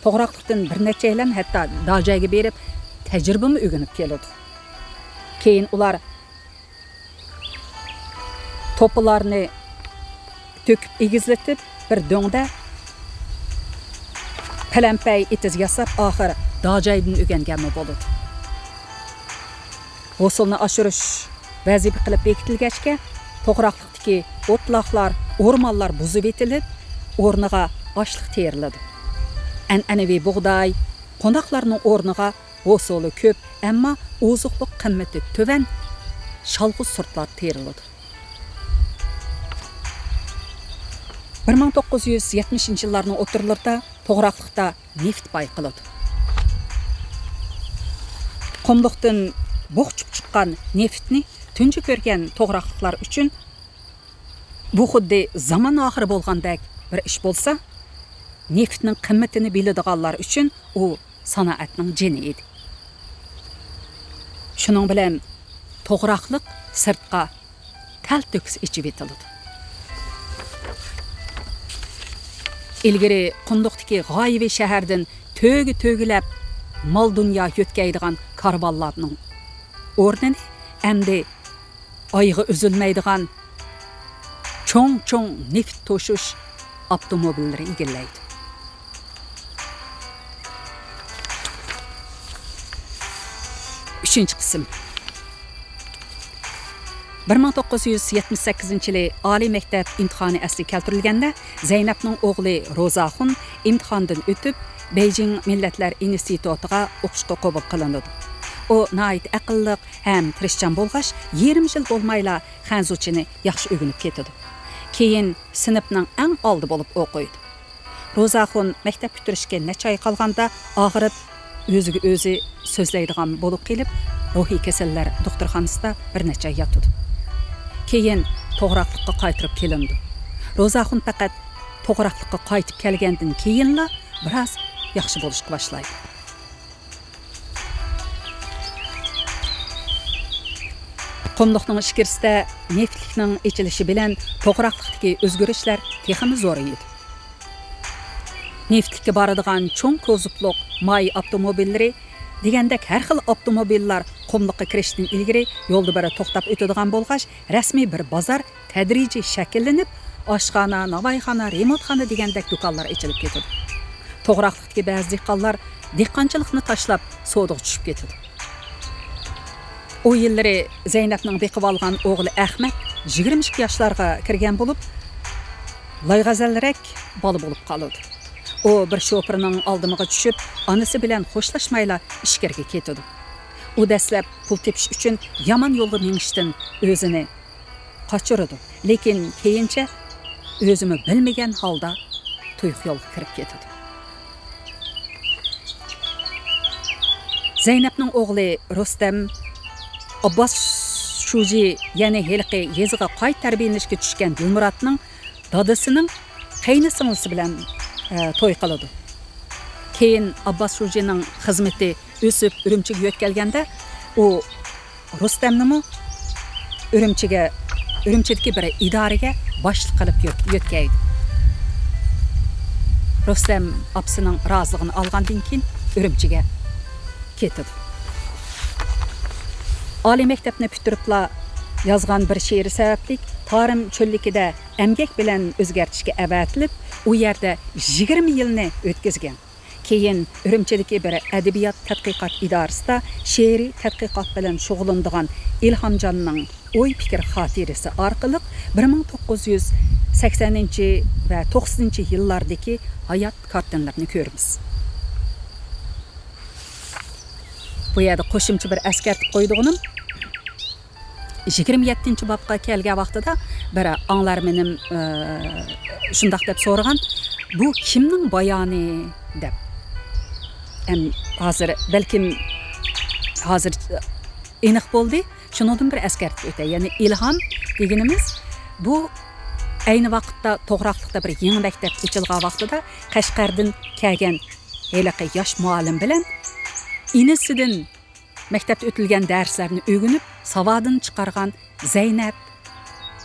توغراقلىقتىن بىر نەچچەيلەن ھەتتا داجايغا بېرىپ، تەجرىبىمۇ ئۆگىنىپ كېلىدۇ. كېيىن ئۇلار توپىلارنى تۆكۈپ ئېگىزلىتىپ، بىر دۆڭدە پەلەمپەي ئېتىز ياساپ، ئاخىر داجايدىن ئۆگەنگەنمۇ بولىدۇ. ھوسۇلنى ئاشۇرۇش ۋەزىپە قىلىپ بېكىتىلگەچكە، توغراقلىقتىكى ئوتلاقلار، ئورمانلار بۇزۇۋېتىلىپ، ئورنىغا ئاشلىق تېرىلىدۇ. ئەنئەنىۋى بۇغداي، قوناقلارنىڭ ئورنىغا ھوسۇلى كۆپ، ئەمما ئوزۇقلۇق قىممىتى تۆۋەن شالغۇز سورتلار تېرىلىدۇ. بىر مىڭ توققۇز يۈز يەتمىشىنچى يىللارنىڭ ئوتتۇرىلىرىدا توغراقلىقتا نېفىت بايقىلىدۇ. قۇملۇقتىن بوخچۇپ چىققان نېفىتنى تۇنجى كۆرگەن توغراقلىقلار ئۈچۈن بۇ خۇددى زامان ئاخىرى بولغاندەك بىر ئىش بولسا، نېفىتنىڭ قىممىتىنى بىلىدىغانلار ئۈچۈن ئۇ سانائەتنىڭ جېنى ئىدى. شۇنىڭ بىلەن توغراقلىق سىرتقا تەلتۆكۈس ئېچىۋېتىلىدۇ. ئىلگىرى قۇملۇقتىكى غايىۋى شەھەردىن تۆگە-تۆگىلەپ مال-دۇنيا يۆتكەيدىغان كارۋانلارنىڭ ئورنىنى ئەمدى ئايىغى ئۈزۈلمەيدىغان چوڭ-چوڭ نېفىت توشۇش ئاپتوموبىللىرى ئىگىلەيدۇ. ئۈچىنچى قىسىم. بىر مىڭ توققۇز يۈز يەتمىش سەككىزىنچى يىلى ئالىي مەكتەپ ئىمتىھانى ئەسلىگە كەلتۈرۈلگەندە، زەينەپنىڭ ئوغلى روزاخۇن ئىمتىھاندىن ئۆتۈپ، بېيجىڭ مىللەتلەر ئىنستىتۇتىغا ئوقۇشقا قوبۇل قىلىنىدۇ. ئۇ ناھايىتى ئەقىللىق ھەم تىرىشچان بولغاچ، يېرىم يىل بولمايلا خەنزۇچىنى ياخشى ئۆگىنىپ كېتىدۇ. كېيىن سىنىپنىڭ ئەڭ ئالدى بولۇپ ئوقۇيدۇ. روزاخۇن مەكتەپ پۈتتۈرۈشكە نەچچە ئاي قالغاندا ئاغرىپ، ئۆزىگە ئۆزى سۆزلەيدىغان بولۇپ قېلىپ، روھىي كېسەللەر دوختۇرخانىسىدا بىر نەچچە ئاي ياتىدۇ. كېيىن توغراقلىققا قايتۇرۇپ كېلىنىدۇ. روزاخۇن پەقەت توغراقلىققا قايتىپ كەلگەندىن كېيىنلا بىراز ياخشى بولۇشقا باشلايدۇ. قۇملۇقنىڭ ئىچكىرىسىدە نېفىتلىكنىڭ ئېچىلىشى بىلەن توغراقلىقتىكى ئۆزگىرىشلەر تېخىمۇ زورايدۇ. نېفىتلىككە بارىدىغان چوڭ كوزۇپلۇق ماي ئاپتوموبىللىرى دېگەندەك ھەر خىل ئاپتوموبىللار قۇملۇققا كىرىشتىن ئىلگىرى يولدا بىر توختاپ ئۆتىدىغان بولغاچ، رەسمىي بىر بازار تەدرىجىي شەكىللىنىپ، ئاشخانا، ناۋايخانا، رېمونتخانا دېگەندەك دۇكانلار ئېچىلىپ كېتىدۇ. توغراقلىقتىكى بەزى دېھقانلار دېھقانچىلىقنى تاشلاپ، سودىغا چۈشۈپ كېتىدۇ. ئۇ يىللىرى زەينەپنىڭ بېقىۋالغان ئوغلى ئەخمەت يىگىرمە ئىككى ياشلارغا كىرگەن بولۇپ، لايغەزەلرەك بالا بولۇپ قالىدۇ. ئۇ بىر شوپۇرنىڭ ئالدىمىغا چۈشۈپ، ئانىسى بىلەن خوشلاشمايلا ئىچكىرىگە كېتىدۇ. ئۇ دەسلەپ پۇل تېپىش ئۈچۈن يامان يولغا مېڭىشتىن ئۆزىنى قاچۇرىدۇ، لېكىن كېيىنچە ئۆزىمۇ بىلمىگەن ھالدا تۇيۇق يولغا كىرىپ كېتىدۇ. زەينەپنىڭ ئوغلى رۇستەم، ئابباس شۇجى، يەنى ھېلىقى يېزىغا قايتا تەربىيەلىنىشكە چۈشكەن دىلمۇراتنىڭ دادىسىنىڭ قەينى سىڭلىسى بىلەن، ئە، توي قىلىدۇ. كېيىن ئابباس شۇجىنىڭ خىزمىتى ئۆسۈپ، ئۈرۈمچىگە يۆتكەلگەندە، ئۇ رۇستەمنىمۇ ئۈرۈمچىگە، ئۈرۈمچىدىكى بىر ئىدارىگە باشلىق قىلىپ يۆت-، يۆتكەيدۇ. رۇستەم ئاپىسىنىڭ رازىلىقىنى ئالغاندىن كېيىن ئۈرۈمچىگە كېتىدۇ. ئالىي مەكتەپنى پۈتتۈرۈپلا يازغان بىر شېئىرى سەۋەبلىك تارىم چۆللۈكىدە ئەمگەك بىلەن ئۆزگەرتىشكە ئەۋەتىلىپ، ئۇ يەردە يىگىرمە يىلنى ئۆتكۈزگەن. كېيىن ئۈرۈمچىدىكى بىر ئەدەبىيات تەتقىقات ئىدارىسىدا شېئىرىي تەتقىقات بىلەن شۇغۇللىنىدىغان ئىلھامجاننىڭ ئوي پىكىر خاتىرىسى ئارقىلىق بىر مىڭ توققۇز يۈز سەكسەنىنچى ۋە توقسىنىنچى يىللاردىكى ھايات كارتىنىلىرىنى كۆرىمىز. بۇ يەردە قوشۇمچە بىر ئەسكەرتىپ قويىدىغىنىم، يىگىرمە يەتتىنچى بابقا كەلگەن ۋاقتىدا بىر ئاڭلارمىنىم، ئى، شۇنداق دەپ سورىغان، «بۇ كىمنىڭ بايانى؟» دەپ. ئەم، ھازىر، بەلكىم ھازىر ئېنىق بولدى. شۇنىڭدىن بىر ئەسكەرتىپ ئۆتەي. يەنى ئىلھام دېگىنىمىز، بۇ ئەينى ۋاقىتتا توغراقلىقتا بىر يېڭى مەكتەپ ئېچىلغان ۋاقتىدا قەشقەردىن كەلگەن ھېلىقى ياش مۇئەللىم بىلەن ئىنىسىدىن مەكتەپتە ئۆتۈلگەن دەرسلەرنى ئۆگىنىپ، ساۋادىنى چىقارغان زەينەپ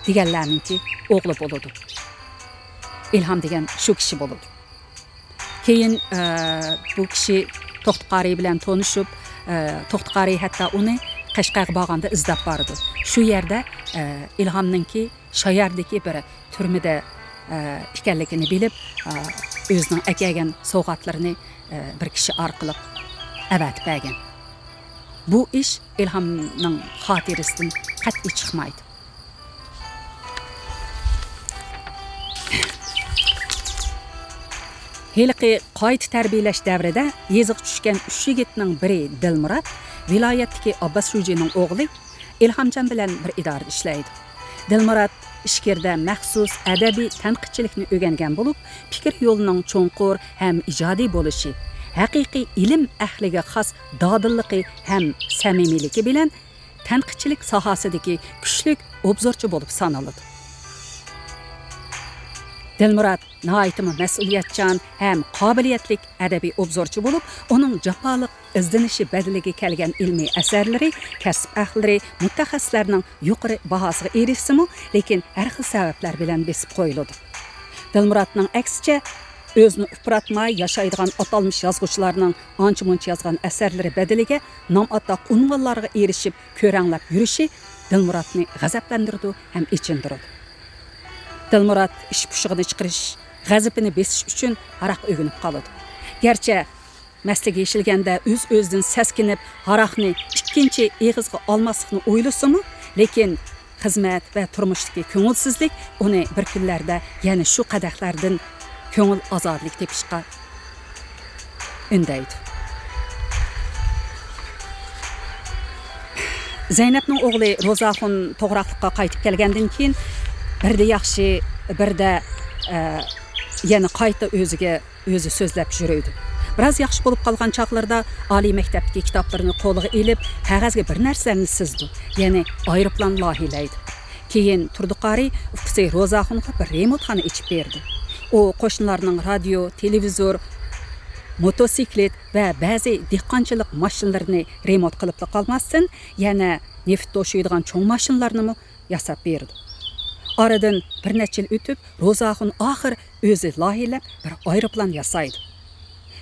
دېگەنلەرنىڭكى ئوغلى بولىدۇ. ئىلھام دېگەن شۇ كىشى بولىدۇ. كېيىن، ئە، بۇ كىشى توختى قارىي بىلەن تونۇشۇپ، ئە، توختى قارىي ھەتتا ئۇنى قەشقەرگە بارغاندا ئىزدەپ بارىدۇ. شۇ يەردە، ئە، ئىلھامنىڭكى شاياردىكى بىر تۈرمىدە، ئە، ئىكەنلىكىنى بىلىپ، ئە، ئۆزىنىڭ ئەكەلگەن سوۋغاتلىرىنى، ئە، بىر كىشى ئارقىلىق ئەۋەتىپ بەرگەن. بۇ ئىش ئىلھامنىڭ خاتىرىسىدىن قەتئىي چىقمايدۇ. ھېلىقى قايتا تەربىيەلەش دەۋرىدە يېزىغا چۈشكەن ئۈچ يىگىتنىڭ بىرى دىلمۇرات، ۋىلايەتتىكى ئابباس شۇجىنىڭ ئوغلى، ئىلھامجان بىلەن بىر ئىدارىدە ئىشلەيدۇ. دىلمۇرات ئىچكىرىدە مەخسۇس ئەدەبىي تەنقىدچىلىكنى ئۆگەنگەن بولۇپ، پىكىر يولىنىڭ چوڭقۇر ھەم ئىجادىي بولۇشى، ھەقىقىي ئىلىم ئەھلىگە خاس دادىللىقى ھەم سەمىمىيلىكى بىلەن تەنقىدچىلىك ساھەسىدىكى كۈچلۈك ئوبزورچى بولۇپ سانىلىدۇ. دىلمۇرات ناھايىتىمۇ مەسئۇلىيەتچان ھەم قابىلىيەتلىك ئەدەبىي ئوبزورچى بولۇپ، ئۇنىڭ جاپالىق ئىزدىنىشى بەدىلىگە كەلگەن ئىلمىي ئەسەرلىرى كەسىپ ئەھلىلىرى، مۇتەخەسسىسلەرنىڭ يۇقىرى باھاسىغا ئېرىشسىمۇ، لېكىن ھەر خىل سەۋەبلەر بىلەن بېسىپ قويۇلىدۇ. دىلمۇراتنىڭ ئەكسىچە، ئۆزىنى ئۇپراتماي ياشايدىغان ئاتالمىش يازغۇچىلارنىڭ ئانچە-مۇنچە يازغان ئەسەرلىرى بەدىلىگە نام ئاتاق ئۇنۋانلارغا ئېرىشىپ، كۆرەڭلەپ يۈرۈشى دىلمۇراتنى غەزەپلەندۈرىدۇ ھەم ئېچىندۇرىدۇ. دىلمۇرات ئىچ پۇشۇقىنى چىقىرىش، غەزىپىنى بېسىش ئۈچۈن ھاراققا ئۆگىنىپ قالىدۇ. گەرچە مەستلىككە يېشىلگەندە ئۆز-ئۆزىدىن سەسكىنىپ، ھاراقنى ئىككىنچى ئېغىزغا ئالماسلىقنى ئويلىسىمۇ، لېكىن خىزمەت ۋە تۇرمۇشتىكى كۆڭۈلسىزلىك ئۇنى بىر كۈنلەردە يەنە شۇ قەدەھلەردىن كۆڭۈل ئازادىلىكى تېپىشقا ئۈندەيدۇ. زەينەپنىڭ ئوغلى روزاخۇن توغراقلىققا قايتىپ كەلگەندىن كېيىن، بىردە ياخشى، بىردە، ئە، يەنە قايتا ئۆزىگە ئۆزى سۆزلەپ يۈرىدۇ. بىراز ياخشى بولۇپ قالغان چاغلىرىدا ئالىي مەكتەپتىكى كىتابلىرىنى قولىغا ئېلىپ، قەغەزگە بىر نەرسىلەرنى سىزىدۇ، يەنى ئايروپىلان لايىھىلەيدۇ. كېيىن تۇردى قارىي ئۇكىسى روزاخۇنغا بىر رېمونتخانا ئېچىپ بېرىدۇ. ئۇ قوشنىلارنىڭ رادىيو، تېلېۋىزور، موتوسىكلىت ۋە بەزى دېھقانچىلىق ماشىنىلىرىنى رېمونت قىلىپلا قالماستىن، يەنە نېفىت توشۇيدىغان چوڭ ماشىنىلارنىمۇ ياساپ بېرىدۇ. ئارىدىن بىر نەچچە يىل ئۆتۈپ، روزاخۇن ئاخىر ئۆزى لايىھىلەپ بىر ئايروپىلان ياسايدۇ.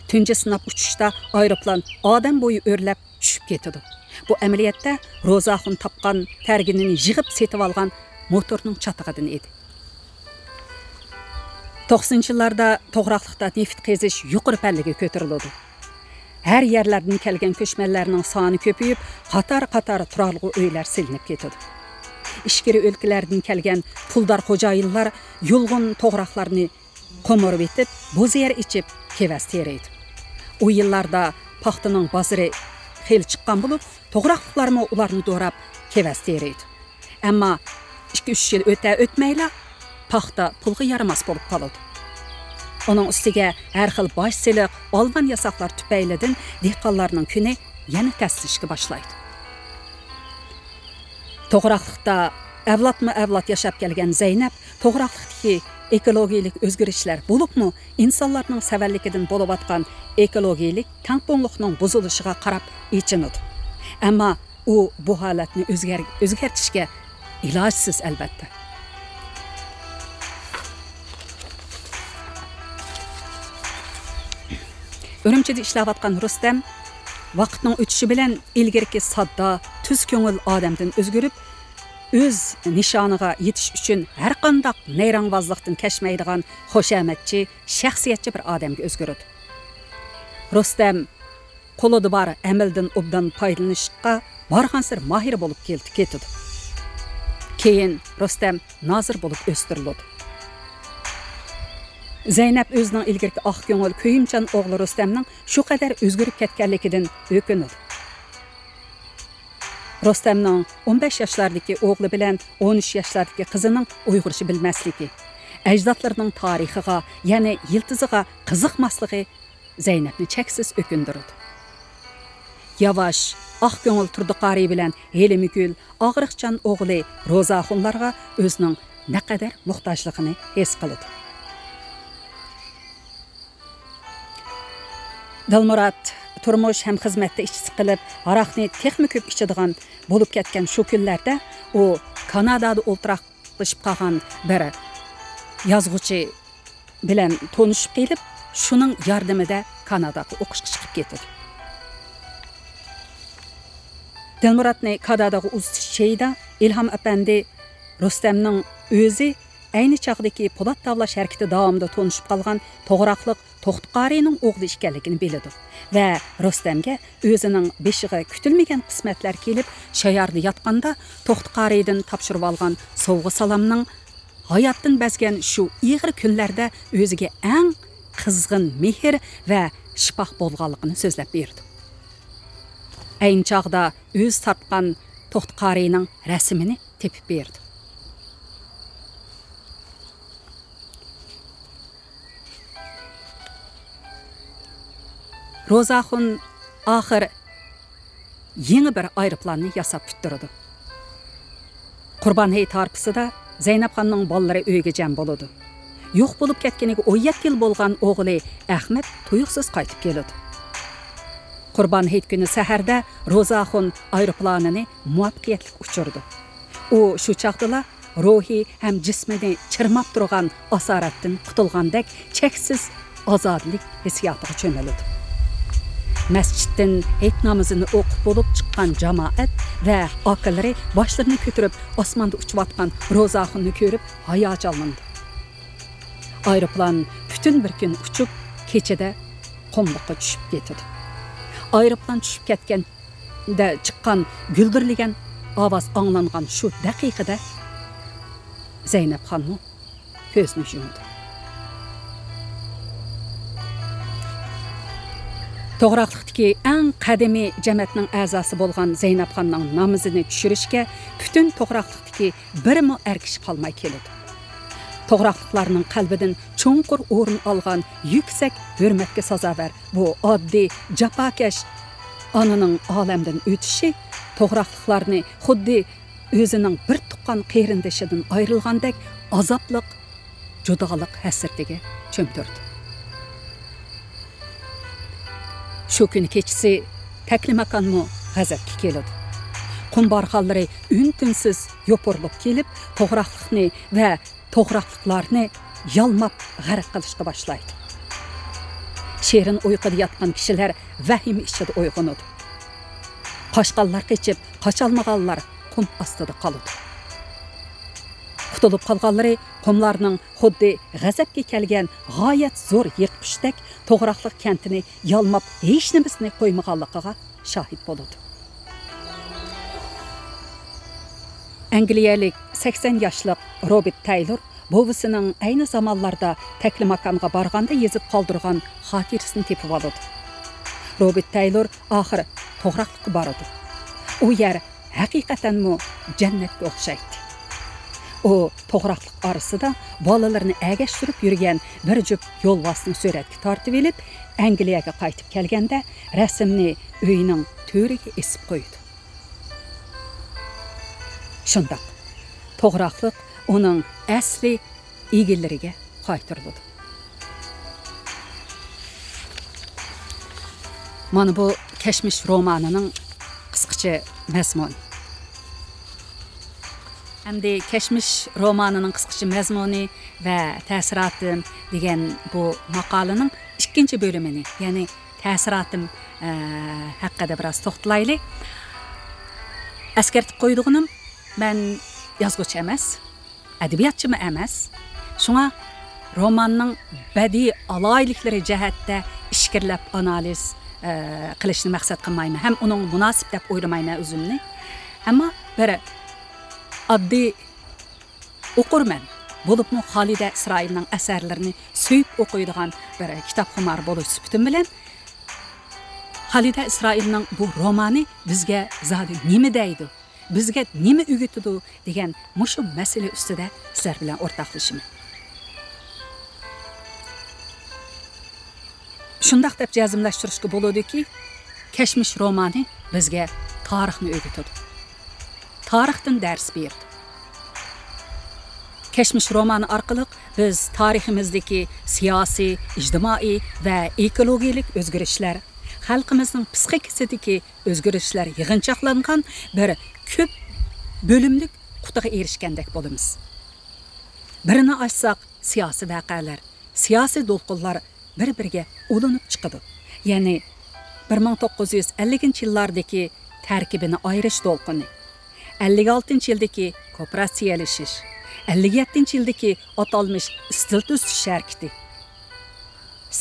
تۇنجى سىناپ ئۇچۇشتا ئايروپىلان ئادەم بويى ئۆرلەپ چۈشۈپ كېتىدۇ. بۇ ئەمەلىيەتتە روزاخۇن تاپقان تەرگىنىنى يىغىپ سېتىۋالغان موتورنىڭ چاتىقىدىن ئىدى. توقسىنىنچى يىللاردا توغراقلىقتا نېفىت قېزىش يۇقىرى پەللىگە كۆتۈرۈلىدۇ. ھەر يەرلەردىن كەلگەن كۆچمەنلەرنىڭ سانى كۆپىيىپ، قاتار-قاتار تۇرالغۇ ئۆيلەر سېلىنىپ كېتىدۇ. ئىچكىرى ئۆلكىلەردىن كەلگەن پۇلدار خوجايىنلار يۇلغۇن توغراقلارنى قومۇرۇۋېتىپ، بوز يەر ئېچىپ، كېۋەز تېرىيدۇ. ئۇ يىللاردا پاختىنىڭ بازىرى خېلى چىققان بولۇپ، توغراقلىقلارمۇ ئۇلارنى دوراپ، كېۋەز تېرىيدۇ. ئەمما ئىككى-ئۈچ يىل ئۆتە-ئۆتمەيلا، پاختا پۇلغا يارىماس بولۇپ قالىدۇ. ئۇنىڭ ئۈستىگە ھەر خىل باج سېلىق، ئالۋان ياساقلار تۈپەيلىدىن دېھقانلارنىڭ كۈنى يەنە تەسلىشىشكە باشلايدۇ. توغراقلىقتا ئەۋلادمۇ ئەۋلاد ياشاپ كەلگەن زەينەپ توغراقلىقتىكى ئېكولوگىيەلىك ئۆزگىرىشلەر، بولۇپمۇ ئىنسانلارنىڭ سەۋەنلىكىدىن بولۇۋاتقان ئېكولوگىيەلىك تەڭپۇڭلۇقنىڭ بۇزۇلۇشىغا قاراپ ئېچىنىدۇ. ئەمما ئۇ بۇ ھالەتنى ئۆزگەر-، ئۆزگەرتىشكە ئىلاجسىز، ئەلۋەتتە. ئۈرۈمچىدە ئىشلەۋاتقان رۇستەم ۋاقىتنىڭ ئۆتۈشى بىلەن ئىلگىرىكى ساددا، تۈز كۆڭۈل ئادەمدىن ئۆزگىرىپ، ئۆز نىشانىغا يېتىش ئۈچۈن ھەرقانداق نەيرەڭۋازلىقتىن كەچمەيدىغان خۇشامەتچى، شەخسىيەتچى بىر ئادەمگە ئۆزگىرىدۇ. رۇستەم قولىدا بار ئەمەلدىن ئوبدان پايدىلىنىشقا بارغانسېرى ماھىر بولۇپ كېلىپ كېتىدۇ. كېيىن رۇستەم نازىر بولۇپ ئۆستۈرۈلىدۇ. زەينەپ ئۆزىنىڭ ئىلگىرىكى ئاق كۆڭۈل، كۆيۈمچان ئوغلى رۇستەمنىڭ شۇ قەدەر ئۆزگىرىپ كەتكەنلىكىدىن ئۆكۈنىدۇ. رۇستەمنىڭ ئون بەش ياشلاردىكى ئوغلى بىلەن ئون ئۈچ ياشلاردىكى قىزىنىڭ ئۇيغۇرچە بىلمەسلىكى، ئەجدادلىرىنىڭ تارىخىغا، يەنى يىلتىزىغا قىزىقماسلىقى زەينەپنى چەكسىز ئۆكۈندۈرىدۇ. ياۋاش، ئاق كۆڭۈل تۇردى قارىي بىلەن ھېلىمگۈل ئاغرىقچان ئوغلى روزاخۇنلارغا ئۆزىنىڭ نەقەدەر موھتاجلىقىنى ھېس قىلىدۇ. دىلمۇرات تۇرمۇش ھەم خىزمەتتە ئىچى سىقىلىپ، ھاراقنى تېخىمۇ كۆپ ئىچىدىغان بولۇپ كەتكەن شۇ كۈنلەردە ئۇ كانادادا ئولتۇراقلىشىپ قالغان بىر يازغۇچى بىلەن تونۇشۇپ قېلىپ، شۇنىڭ ياردىمىدە كاناداغا ئوقۇشقا چىقىپ كېتىدۇ. دىلمۇراتنى كاناداغا ئۇزىتىش چېيىدا ئىلھام ئەپەندى رۇستەمنىڭ ئۆزى ئەينى چاغدىكى پولات تاۋلاش ھەرىكىتى داۋامىدا تونۇشۇپ قالغان توغراقلىق توختى قارىينىڭ ئوغلى ئىكەنلىكىنى بىلىدۇ ۋە رۇستەمگە ئۆزىنىڭ بېشىغا كۈتۈلمىگەن قىسمەتلەر كېلىپ، شاياردا ياتقاندا توختى قارىيدىن تاپشۇرۇۋالغان سوۋغا سالامنىڭ ھاياتتىن بەزگەن شۇ ئېغىر كۈنلەردە ئۆزىگە ئەڭ قىزغىن مېھىر ۋە شىپاھ بولغانلىقىنى سۆزلەپ بېرىدۇ. ئەينى چاغدا ئۆزى تارتقان توختى قارىينىڭ رەسىمىنى تېپىپ بېرىدۇ. روزاخۇن ئاخىر يېڭى بىر ئايروپىلاننى ياساپ پۈتتۈرىدۇ. قۇربان ھېيت ھارپىسىدا زەينەپخاننىڭ بالىلىرى ئۆيگە جەم بولىدۇ. يوق بولۇپ كەتكىنىگە ئون يەتتە يىل بولغان ئوغلى ئەخمەت تۇيۇقسىز قايتىپ كېلىدۇ. قۇربان ھېيت كۈنى سەھەردە روزاخۇن ئايروپىلانىنى مۇۋەپپەقىيەتلىك ئۇچۇرىدۇ. ئۇ شۇ چاغدىلا روھىي ھەم جىسمىنى چىرماپ تۇرغان ئاسارەتتىن قۇتۇلغاندەك چەكسىز ئازادىلىك ھېسسىياتىغا چۆمۈلىدۇ. مەسچىتتىن ھېيت نامىزىنى ئوقۇپ بولۇپ چىققان جامائەت ۋە ئاكىلىرى باشلىرىنى كۆتۈرۈپ ئاسماندا ئۇچۇۋاتقان روزاخۇننى كۆرۈپ ھاياجانلىنىدۇ. ئايروپىلان پۈتۈن بىر كۈن ئۇچۇپ، كېچىدە قۇملۇققا چۈشۈپ كېتىدۇ. ئايروپىلان چۈشۈپ كەتكەندە چىققان گۈلدۈرلىگەن ئاۋاز ئاڭلانغان شۇ دەقىقىدە زەينەپخانمۇ كۆزىنى يۇمىدۇ. توغراقلىقتىكى ئەڭ قەدىمىي جەمەتنىڭ ئەزاسى بولغان زەينەپخاننىڭ نامىزىنى چۈشۈرۈشكە پۈتۈن توغراقلىقتىكى بىرمۇ ئەر كىشى قالماي كېلىدۇ. توغراقلىقلارنىڭ قەلبىدىن چوڭقۇر ئورۇن ئالغان يۈكسەك ھۆرمەتكە سازاۋەر بۇ ئاددىي، جاپاكەش ئانىنىڭ ئالەمدىن ئۆتۈشى توغراقلىقلارنى خۇددى ئۆزىنىڭ بىر تۇغقان قېرىندىشىدىن ئايرىلغاندەك ئازابلىق جۇدالىق ھەسرىتىگە چۆمدۈردى. شۇ كۈنى كېچىسى تەكلىماكانمۇ غەزەپكە كېلىدۇ. قۇم بارخانلىرى ئۈن-تىنسىز يوپۇرۇلۇپ كېلىپ، توغراقلىقنى ۋە توغراقلىقلارنى يالماپ غەرق قىلىشقا باشلايدۇ. شېرىن ئۇيقۇدا ياتقان كىشىلەر ۋەھىمە ئىچىدە ئويغىنىدۇ. قاچقانلار قېچىپ، قاچالمىغانلار قۇم ئاستىدا قالىدۇ. قۇتۇلۇپ قالغانلىرى قۇملارنىڭ خۇددى غەزەپكە كەلگەن غايەت زور يىرتقۇچتەك توغراقلىق كەنتىنى يالماپ ھېچنېمىسىنى قويمىغانلىقىغا شاھىت بولىدۇ. ئەنگلىيەلىك سەكسەن ياشلىق روبېرت تەيلور بوۋىسىنىڭ ئەينى زامانلاردا تەكلىماكانغا بارغاندا يېزىپ قالدۇرغان خاتىرىسىنى تېپىۋالىدۇ. روبېرت تەيلور ئاخىر توغراقلىققا بارىدۇ. ئۇ يەر ھەقىقەتەنمۇ جەننەتكە ئوخشايتتى. ئۇ توغراقلىق ئارىسىدا بالىلىرىنى ئەگەشتۈرۈپ يۈرگەن بىر جۈپ يولۋاسنى سۈرەتكە تارتىۋېلىپ، ئەنگلىيەگە قايتىپ كەلگەندە، رەسىمنى ئۆيىنىڭ تۆرىگە ئېسىپ قويىدۇ. شۇنداق، توغراقلىق ئۇنىڭ ئەسلى ئىگىلىرىگە قايتۇرۇلىدۇ. مانا بۇ كەچمىش رومانىنىڭ قىسقىچە مەزمۇنى. ئەمدى كەچمىش رومانىنىڭ قىسقىچە مەزمۇنى ۋە تەسىراتىم دېگەن بۇ ماقالىنىڭ ئىككىنچى بۆلۈمىنى، يەنى تەسىراتىم، ئە، ھەققىدە بىراز توختىلايلى. ئەسكەرتىپ قويىدىغىنىم، مەن يازغۇچى ئەمەس، ئەدەبىياتچىمۇ ئەمەس. شۇڭا روماننىڭ بەدىئىي ئالاھىدىلىكلىرى جەھەتتە ئىچكىرىلەپ ئانالىز، ئە، قىلىشنى مەقسەت قىلمايمەن ھەم ئۇنىڭغا مۇناسىپ دەپ ئويلىمايمەن ئۆزۈمنى. ئەمما بىر ئاددىي ئوقۇرمەن، بولۇپمۇ خالىدە ئىسرائىلنىڭ ئەسەرلىرىنى سۆيۈپ ئوقۇيدىغان بىر كىتابخۇمار بولۇش سۈپىتىم بىلەن، خالىدە ئىسرائىلنىڭ بۇ رومانى بىزگە زادى نېمە دەيدۇ، بىزگە نېمە ئۆگىتىدۇ دېگەن مۇشۇ مەسىلە ئۈستىدە سىلەر بىلەن ئورتاقلىشىمەن. شۇنداق دەپ جەزملەشتۈرۈشكە بولىدۇكى، كەچمىش رومانى بىزگە تارىخنى ئۆگىتىدۇ. تارىختىن دەرس بېرىدۇ. كەچمىش رومانى ئارقىلىق بىز تارىخىمىزدىكى سىياسىي، ئىجتىمائىي ۋە ئېكولوگىيەلىك ئۆزگىرىشلەر، خەلقىمىزنىڭ پىسخىكىسىدىكى ئۆزگىرىشلەر يىغىنچاقلانغان بىر كۆپ بۆلۈملۈك قۇتىغا ئېرىشكەندەك بولىمىز. بىرىنى ئاچساق، سىياسىي ۋەقەلەر، سىياسىي دولقۇنلار بىر-بىرىگە ئۇلىنىپ چىقىدۇ. يەنى بىر مىڭ توققۇز يۈز ئەللىكىنچى يىللاردىكى تەركىبىنى ئايرىش دولقۇنى، ئەللىك ئالتىنچى يىلدىكى كوپىراتسىيەلىشىش، ئەللىك يەتتىنچى يىلدىكى ئاتالمىش ئىستىل تۈزىتىش ھەرىكىتى،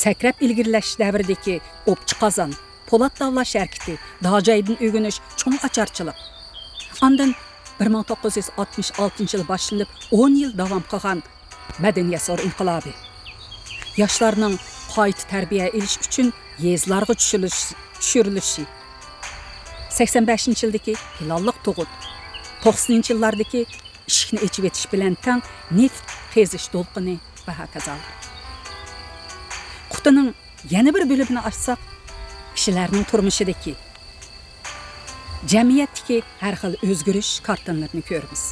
سەكرەپ ئىلگىرىلەش دەۋرىدىكى ئوپچە قازان، پولات تاۋلاش ھەرىكىتى، داجايدىن ئۆگىنىش چوڭ ئاچارچىلىق. ئاندىن بىر مىڭ توققۇز يۈز ئاتمىش ئالتىنچى يىل باشلىنىپ ئون يىل داۋام قىلغان مەدەنىيەت زور ئىنقىلابى، ياشلارنىڭ قايتا تەربىيە ئېلىش ئۈچۈن يېزىلارغا چۈشۈرۈلۈش-، چۈشۈرۈلۈشى، سەكسەن بەشىنچى يىلدىكى پىلانلىق تۇغۇت، توقسىنىنچى يىللاردىكى ئىشىكنى ئېچىۋېتىش بىلەن تەڭ نېفىت قېزىش دولقۇنى ۋە ھاكازالار. قۇتىنىڭ يەنە بىر بۆلۈمىنى ئاچساق، كىشىلەرنىڭ تۇرمۇشىدىكى، جەمئىيەتتىكى ھەر خىل ئۆزگىرىش كارتىنىلىرىنى كۆرىمىز.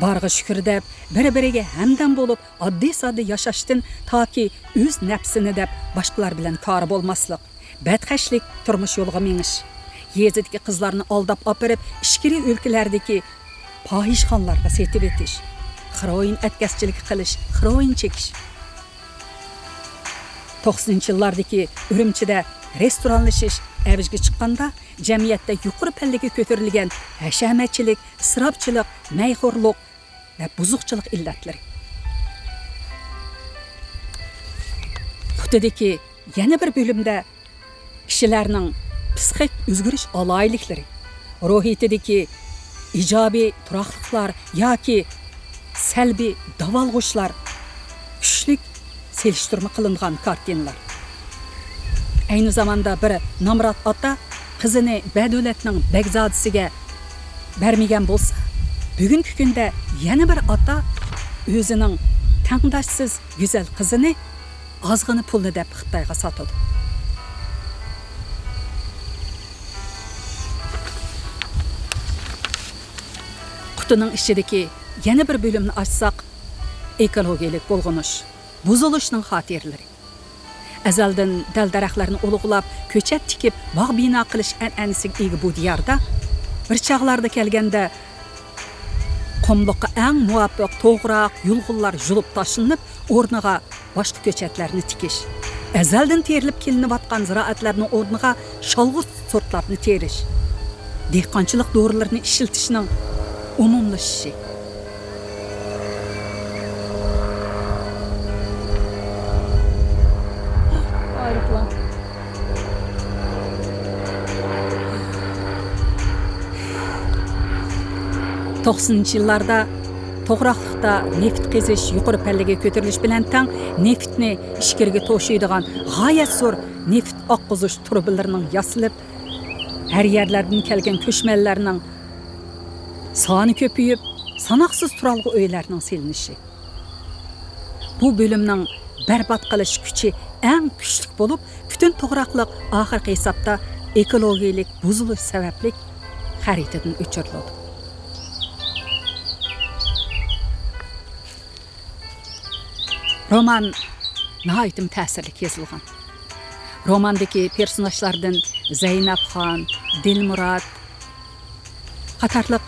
بارغا شۈكۈر دەپ، بىر-بىرىگە ھەمدەم بولۇپ، ئاددىي-ساددا ياشاشتىن تاكى ئۆز نەپسىنى دەپ باشقىلار بىلەن كارى بولماسلىق، بەدخەجلىك تۇرمۇش يولىغا مېڭىش، يېزىدىكى قىزلارنى ئالداپ ئاپىرىپ، ئىچكىرى ئۆلكىلەردىكى پاھىشخانىلارغا سېتىۋېتىش، خېروئىن ئەتكەسچىلىكى قىلىش، خېروئىن چېكىش. توقسىنىنچى يىللاردىكى ئۈرۈمچىدە رېستورانلىشىش ئەۋجىگە چىققاندا، جەمئىيەتتە يۇقىرى پەللىگە كۆتۈرۈلگەن ھەشەمەتچىلىك، ئىسراپچىلىق، مەيخورلۇق ۋە بۇزۇقچىلىق ئىللەتلىرى. قۇتىدىكى يەنە بىر بۆلۈمدە كىشىلەرنىڭ پسىخىك ئۆزگىرىش ئالاھىدىلىكلىرى، روھىيىتىدىكى ئىجابىي تۇراقلىقلار ياكى سەلبىي داۋالغۇشلار كۈچلۈك سېلىشتۇرما قىلىنغان كارتىنىلار. ئەينى زاماندا بىر نامرات ئاتا قىزىنى بەدۆلەتنىڭ بەگزادىسىگە بەرمىگەن بولسا، بۈگۈنكى كۈندە يەنە بىر ئاتا ئۆزىنىڭ تەڭداشسىز گۈزەل قىزىنى ئازغىنە پۇلنى دەپ خىتايغا ساتىدۇ. قۇتىنىڭ ئىچىدىكى يەنە بىر بۆلۈمنى ئاچساق، ئېكولوگىيەلىك بۇلغىنىش، بۇزۇلۇشنىڭ خاتىرىلىرى. ئەزەلدىن دەل-دەرەخلەرنى ئۇلۇغلاپ، كۆچەت تىكىپ، باغ بىنا قىلىش ئەنئەنىسىگە ئىگە بۇ دىياردا بىر چاغلاردا كەلگەندە، قۇملۇققا ئەڭ مۇۋاپىق توغراق، يۇلغۇنلار يۇلۇپ تاشلىنىپ، ئورنىغا باشقا كۆچەتلەرنى تىكىش، ئەزەلدىن تېرىلىپ كېلىنىۋاتقان زىرائەتلەرنىڭ ئورنىغا شالغۇت سورتلارنى تېرىش، دېھقانچىلىق دورىلىرىنى ئىشلىتىشنىڭ ئومۇملىشىشى. ئايروپىلان. توقسىنىنچى يىللاردا توغراقلىقتا نېفىت قېزىش يۇقىرى پەللىگە كۆتۈرۈلۈش بىلەن تەڭ، نېفىتنى ئىچكىرىگە توشۇيدىغان غايەت زور نېفىت ئاققۇزۇش تۇرۇبىلىرىنىڭ ياسىلىپ، ھەر يەرلەردىن كەلگەن كۆچمەنلەرنىڭ سانى كۆپىيىپ، ساناقسىز تۇرالغۇ ئۆيلەرنىڭ سېلىنىشى. بۇ بۆلۈمنىڭ بەربات قىلىش كۈچى ئەڭ كۈچلۈك بولۇپ، پۈتۈن توغراقلىق ئاخىرقى ھېسابتا ئېكولوگىيەلىك بۇزۇلۇش سەۋەبلىك خەرىتىدىن ئۆچۈرۈلىدۇ. رومان ناھايىتىمۇ تەسىرلىك يېزىلغان. روماندىكى پېرسوناژلاردىن زەينەپخان، دىلمۇرات قاتارلىق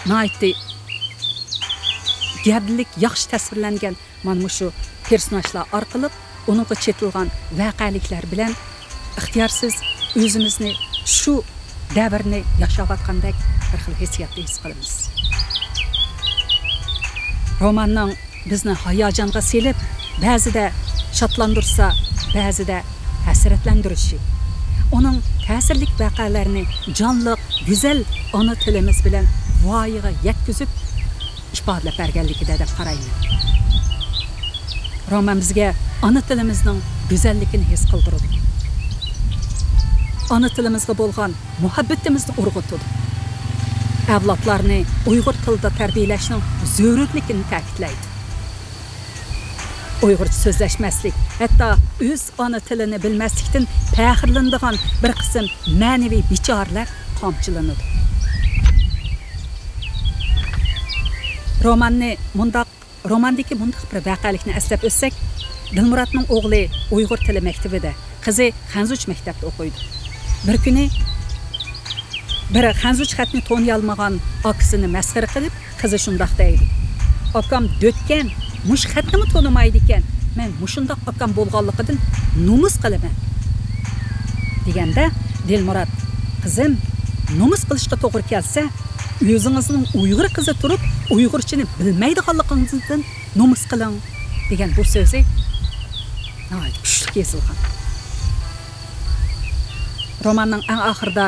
ناھايىتى گەۋدىلىك، ياخشى تەسۋىرلەنگەن مانا مۇشۇ پېرسوناژلار ئارقىلىق ئۇنىڭغا چېتىلغان ۋەقەلىكلەر بىلەن ئىختىيارسىز ئۆزىمىزنى شۇ دەۋرنى ياشاۋاتقاندەك بىر خىل ھېسسىياتنى ھېس قىلىمىز. روماننىڭ بىزنى ھاياجانغا سېلىپ، بەزىدە شادلاندۇرسا، بەزىدە ھەسرەتلەندۈرۈشى، ئۇنىڭ تەسىرلىك ۋەقەلەرنى جانلىق، گۈزەل ئانا تىلىمىز بىلەن ۋايىغا يەتكۈزۈپ ئىپادىلەپ بەرگەنلىكىدە دەپ قارايمەن. رومان بىزگە ئانا تىلىمىزنىڭ گۈزەللىكىنى ھېس قىلدۇرىدۇ. ئانا تىلىمىزغا بولغان مۇھەببىتىمىزنى ئۇرغۇتىدۇ. ئەۋلادلارنى ئۇيغۇر تىلىدا تەربىيەلەشنىڭ زۆرۈرلۈكىنى تەكىتلەيدۇ. ئۇيغۇرچە سۆزلەشمەسلىك، ھەتتا ئۆز ئانا تىلىنى بىلمەسلىكتىن پەخىرلىنىدىغان بىر قىسىم مەنىۋى بىچارىلەر قامچىلىنىدۇ. روماننى مۇنداق، روماندىكى مۇنداق بىر ۋەقەلىكنى ئەسلەپ ئۆتسەك، دىلمۇراتنىڭ ئوغلى ئۇيغۇر تىلى مەكتىۋىدە، قىزى خەنزۇچە مەكتەپتە ئوقۇيدۇ. بىر كۈنى بىر خەنزۇچە خەتنى تونۇيالمىغان ئاكىسىنى مەسخىرە قىلىپ، قىزى شۇنداق دەيدۇ: «ئاكام دۆتكەن، مۇشۇ خەتنىمۇ تونۇمايدىكەن. مەن مۇشۇنداق ئاكام بولغانلىقىدىن نومۇس قىلىمەن.» دېگەندە دىلمۇرات: «قىزىم، نومۇس قىلىشقا توغرا كەلسە، ئۆزىڭىزنىڭ ئۇيغۇر قىزى تۇرۇپ، ئۇيغۇرچىنى بىلمەيدىغانلىقىڭىزدىن نومۇس قىلىڭ» دېگەن بۇ سۆزى ناھايىتى كۈچلۈك يېزىلغان. روماننىڭ ئەڭ ئاخىرىدا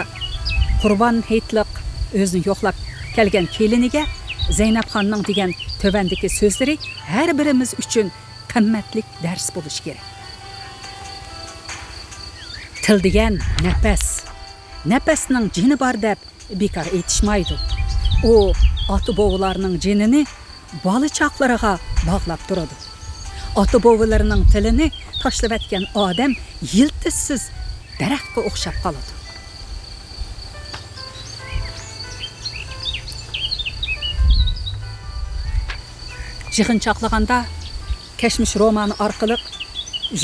قۇربان ھېيتلىق ئۆزىنى يوقلاپ كەلگەن كېلىنىگە زەينەپخاننىڭ دېگەن تۆۋەندىكى سۆزلىرى ھەر بىرىمىز ئۈچۈن قىممەتلىك دەرس بولۇشى كېرەك. تىل دېگەن نەپەس. نەپەسنىڭ جېنى بار دەپ بىكار ئېيتىشمايدۇ. ئۇ ئاتا-بوۋىلارنىڭ جېنىنى بالا-چاقىلىرىغا باغلاپ تۇرىدۇ. ئاتا-بوۋىلىرىنىڭ تىلىنى تاشلىۋەتكەن ئادەم يىلتىزسىز دەرەخكە ئوخشاپ قالىدۇ. يىغىنچاقلىغاندا، كەچمىش رومانى ئارقىلىق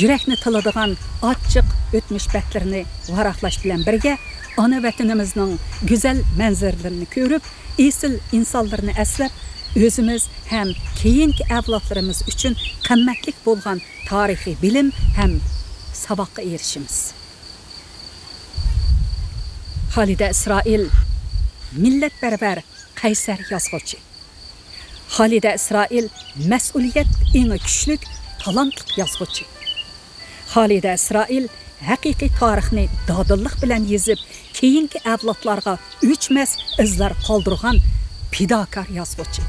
يۈرەكنى تىلىدىغان ئاچچىق ئۆتمۈش بەتلىرىنى ۋاراقلاش بىلەن بىرگە، ئانا ۋەتىنىمىزنىڭ گۈزەل مەنزىرىلىرىنى كۆرۈپ، ئېسىل ئىنسانلىرىنى ئەسلەپ، ئۆزىمىز ھەم كېيىنكى ئەۋلادلىرىمىز ئۈچۈن قىممەتلىك بولغان تارىخىي بىلىم ھەم ساۋاققا ئېرىشىمىز. خالىدە ئىسرائىل مىللەتپەرۋەر، قەيسەر يازغۇچى. خالىدە ئىسرائىل مەسئۇلىيەت ئېڭى كۈچلۈك، تالانتلىق يازغۇچى. خالىدە ئىسرائىل ھەقىقىي تارىخنى دادىللىق بىلەن يېزىپ، كېيىنكى ئەۋلادلارغا ئۆچمەس ئىزلار قالدۇرغان پىداكار يازغۇچى.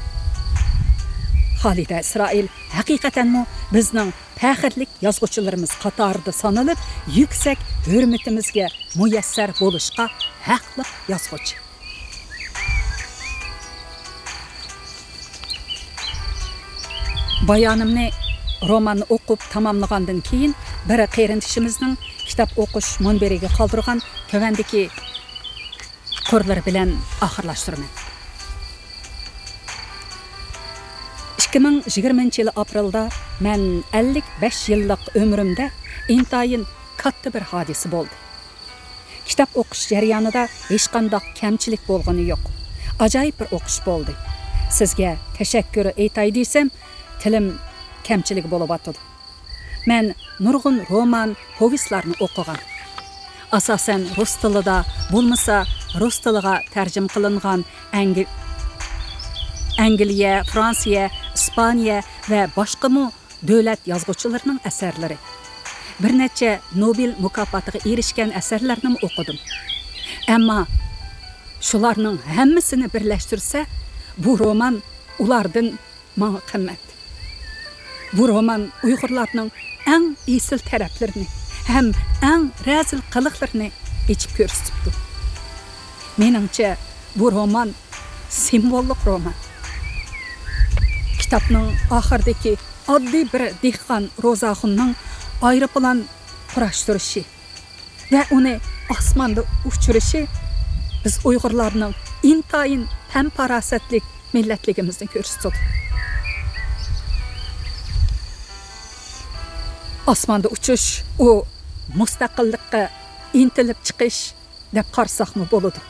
خالىدە ئىسرائىل ھەقىقەتەنمۇ بىزنىڭ پەخىرلىك يازغۇچىلىرىمىز قاتارىدا سانىلىپ، يۈكسەك ھۆرمىتىمىزگە مۇيەسسەر بولۇشقا ھەقلىق يازغۇچى. بايانىمنى، روماننى ئوقۇپ تاماملىغاندىن كېيىن، بىر قېرىندىشىمىزنىڭ كىتاب ئوقۇش مۇنبىرىگە قالدۇرغان تۆۋەندىكى قۇرلىرى بىلەن ئاخىرلاشتۇرىمەن. ئىككى مىڭ يىگىرمىنچى يىلى ئاپرېلدا مەن ئەللىك بەش يىللىق ئۆمرۈمدە ئىنتايىن كاتتا بىر ھادىسە بولدى. كىتاب ئوقۇش جەريانىدا ھېچقانداق كەمچىلىك بولغىنى يوق. ئاجايىپ بىر ئوقۇش بولدى. سىزگە تەشەككۈر ئېيتاي دېسەم، تىلىم كەمچىلىك بولۇۋاتىدۇ. مەن نۇرغۇن رومان، پوۋېستلارنى ئوقۇغان. ئاساسەن رۇس تىلىدا، بولمىسا رۇس تىلىغا تەرجىمە قىلىنغان ئەنگل-، ئەنگلىيە، فرانسىيە، ئىسپانىيە ۋە باشقىمۇ دۆلەت يازغۇچىلىرىنىڭ ئەسەرلىرى، بىر نەچچە نوبېل مۇكاپاتىغا ئېرىشكەن ئەسەرلەرنىمۇ ئوقۇدۇم. ئەمما شۇلارنىڭ ھەممىسىنى بىرلەشتۈرسە، بۇ رومان ئۇلاردىن ماڭا قىممەت. بۇ رومان ئۇيغۇرلارنىڭ ئەڭ ئېسىل تەرەپلىرىنى ھەم ئەڭ رەزىل قىلىقلىرىنى ئېچىپ كۆرسىتىپتۇ. مېنىڭچە، بۇ رومان سىمۋوللۇق رومان. كىتابنىڭ ئاخىرىدىكى ئاددىي بىر دېھقان روزاخۇننىڭ ئايروپىلان قۇراشتۇرۇشى ۋە ئۇنى ئاسماندا ئۇچۇرۇشى بىز ئۇيغۇرلارنىڭ ئىنتايىن پەم-پاراسەتلىك مىللەتلىكىمىزنى كۆرسىتىدۇ. ئاسماندا ئۇچۇش، ئۇ مۇستەقىللىققا ئىنتىلىپ چىقىش دەپ قارىساقمۇ بولىدۇ.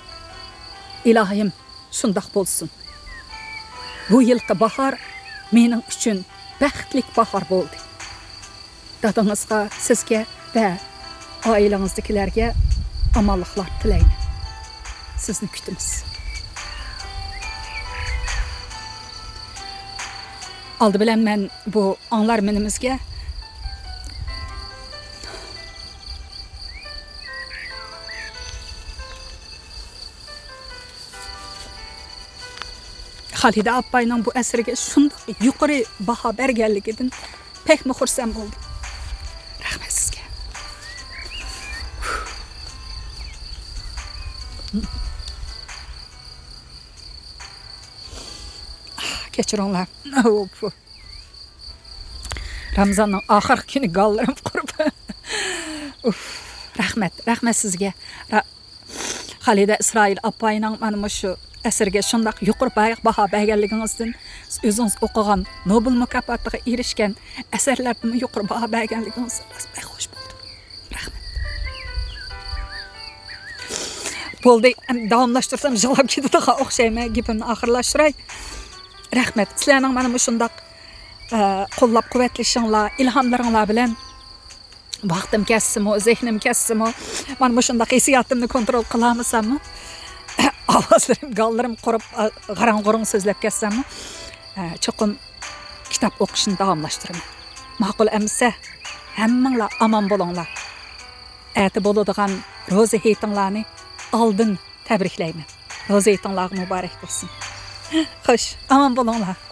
ئىلاھىم، شۇنداق بولسۇن. بۇ يىلقى باھار مېنىڭ ئۈچۈن بەختلىك باھار بولدى. دادىڭىزغا، سىزگە ۋە ئائىلىڭىزدىكىلەرگە ئامانلىقلار تىلەيمەن. سىزنى كۈتىمىز. ئالدى بىلەن مەن بۇ ئاڭلارمىنىمىزگە خالىدە ئاپاينىڭ بۇ ئەسىرىگە شۇنداق يۇقىرى باھا بەرگەنلىكىدىن بەكمۇ خۇرسەن بولدۇم. رەھمەت سىزگە. كەچۈرۈڭلار. رامىزاننىڭ ئاخىرقى كۈنى گاللىرىم قۇرۇپ. ئۇف، رەھمەت، رەھمەت سىزگە. را-، خالىدە ئىسرائىل ئاپاينىڭ مانا مۇشۇ ئەسەرگە شۇنداق يۇقىرى بايا-، باھا بەرگەنلىكىڭىزدىن، ئۆزىڭىز ئوقۇغان، نوبېل مۇكاپاتىغا ئېرىشكەن ئەسەرلەردىنمۇ يۇقىرى باھا بەرگەنلىكىڭىزدىن راست بەك خۇش بولدۇم. رەھمەت. بولدى، ئەمدى داۋاملاشتۇرسام يىغلاپ كېتىدىغان ئوخشايمەن. گېپىمنى ئاخىرلاشتۇراي. رەھمەت. سىلەرنىڭ مانا مۇشۇنداق، ئە، قوللاپ قۇۋۋەتلىشىڭلار، ئىلھاملىرىڭلار بىلەن ۋاقتىم كەتسىمۇ، زېھنىم كەتسىمۇ، مانا مۇشۇنداق ھېسسىياتىمنى كونترول قىلالمىساممۇ، ئاۋازلىرىم، گاللىرىم قۇرۇپ، ئا، غاراڭ-غۇرۇڭ سۆزلەپ كەتسەممۇ، ئە، چوقۇم كىتاب ئوقۇشنى داۋاملاشتۇرىمەن. ماقۇل ئەمىسە، ھەممىڭلار ئامان بولۇڭلار. ئەتە بولىدىغان روزا ھېيتىڭلارنى ئالدىن تەبرىكلەيمەن. روزا ھېيتىڭلارغا مۇبارەك بولسۇن. خوش، ئامان بولۇڭلار.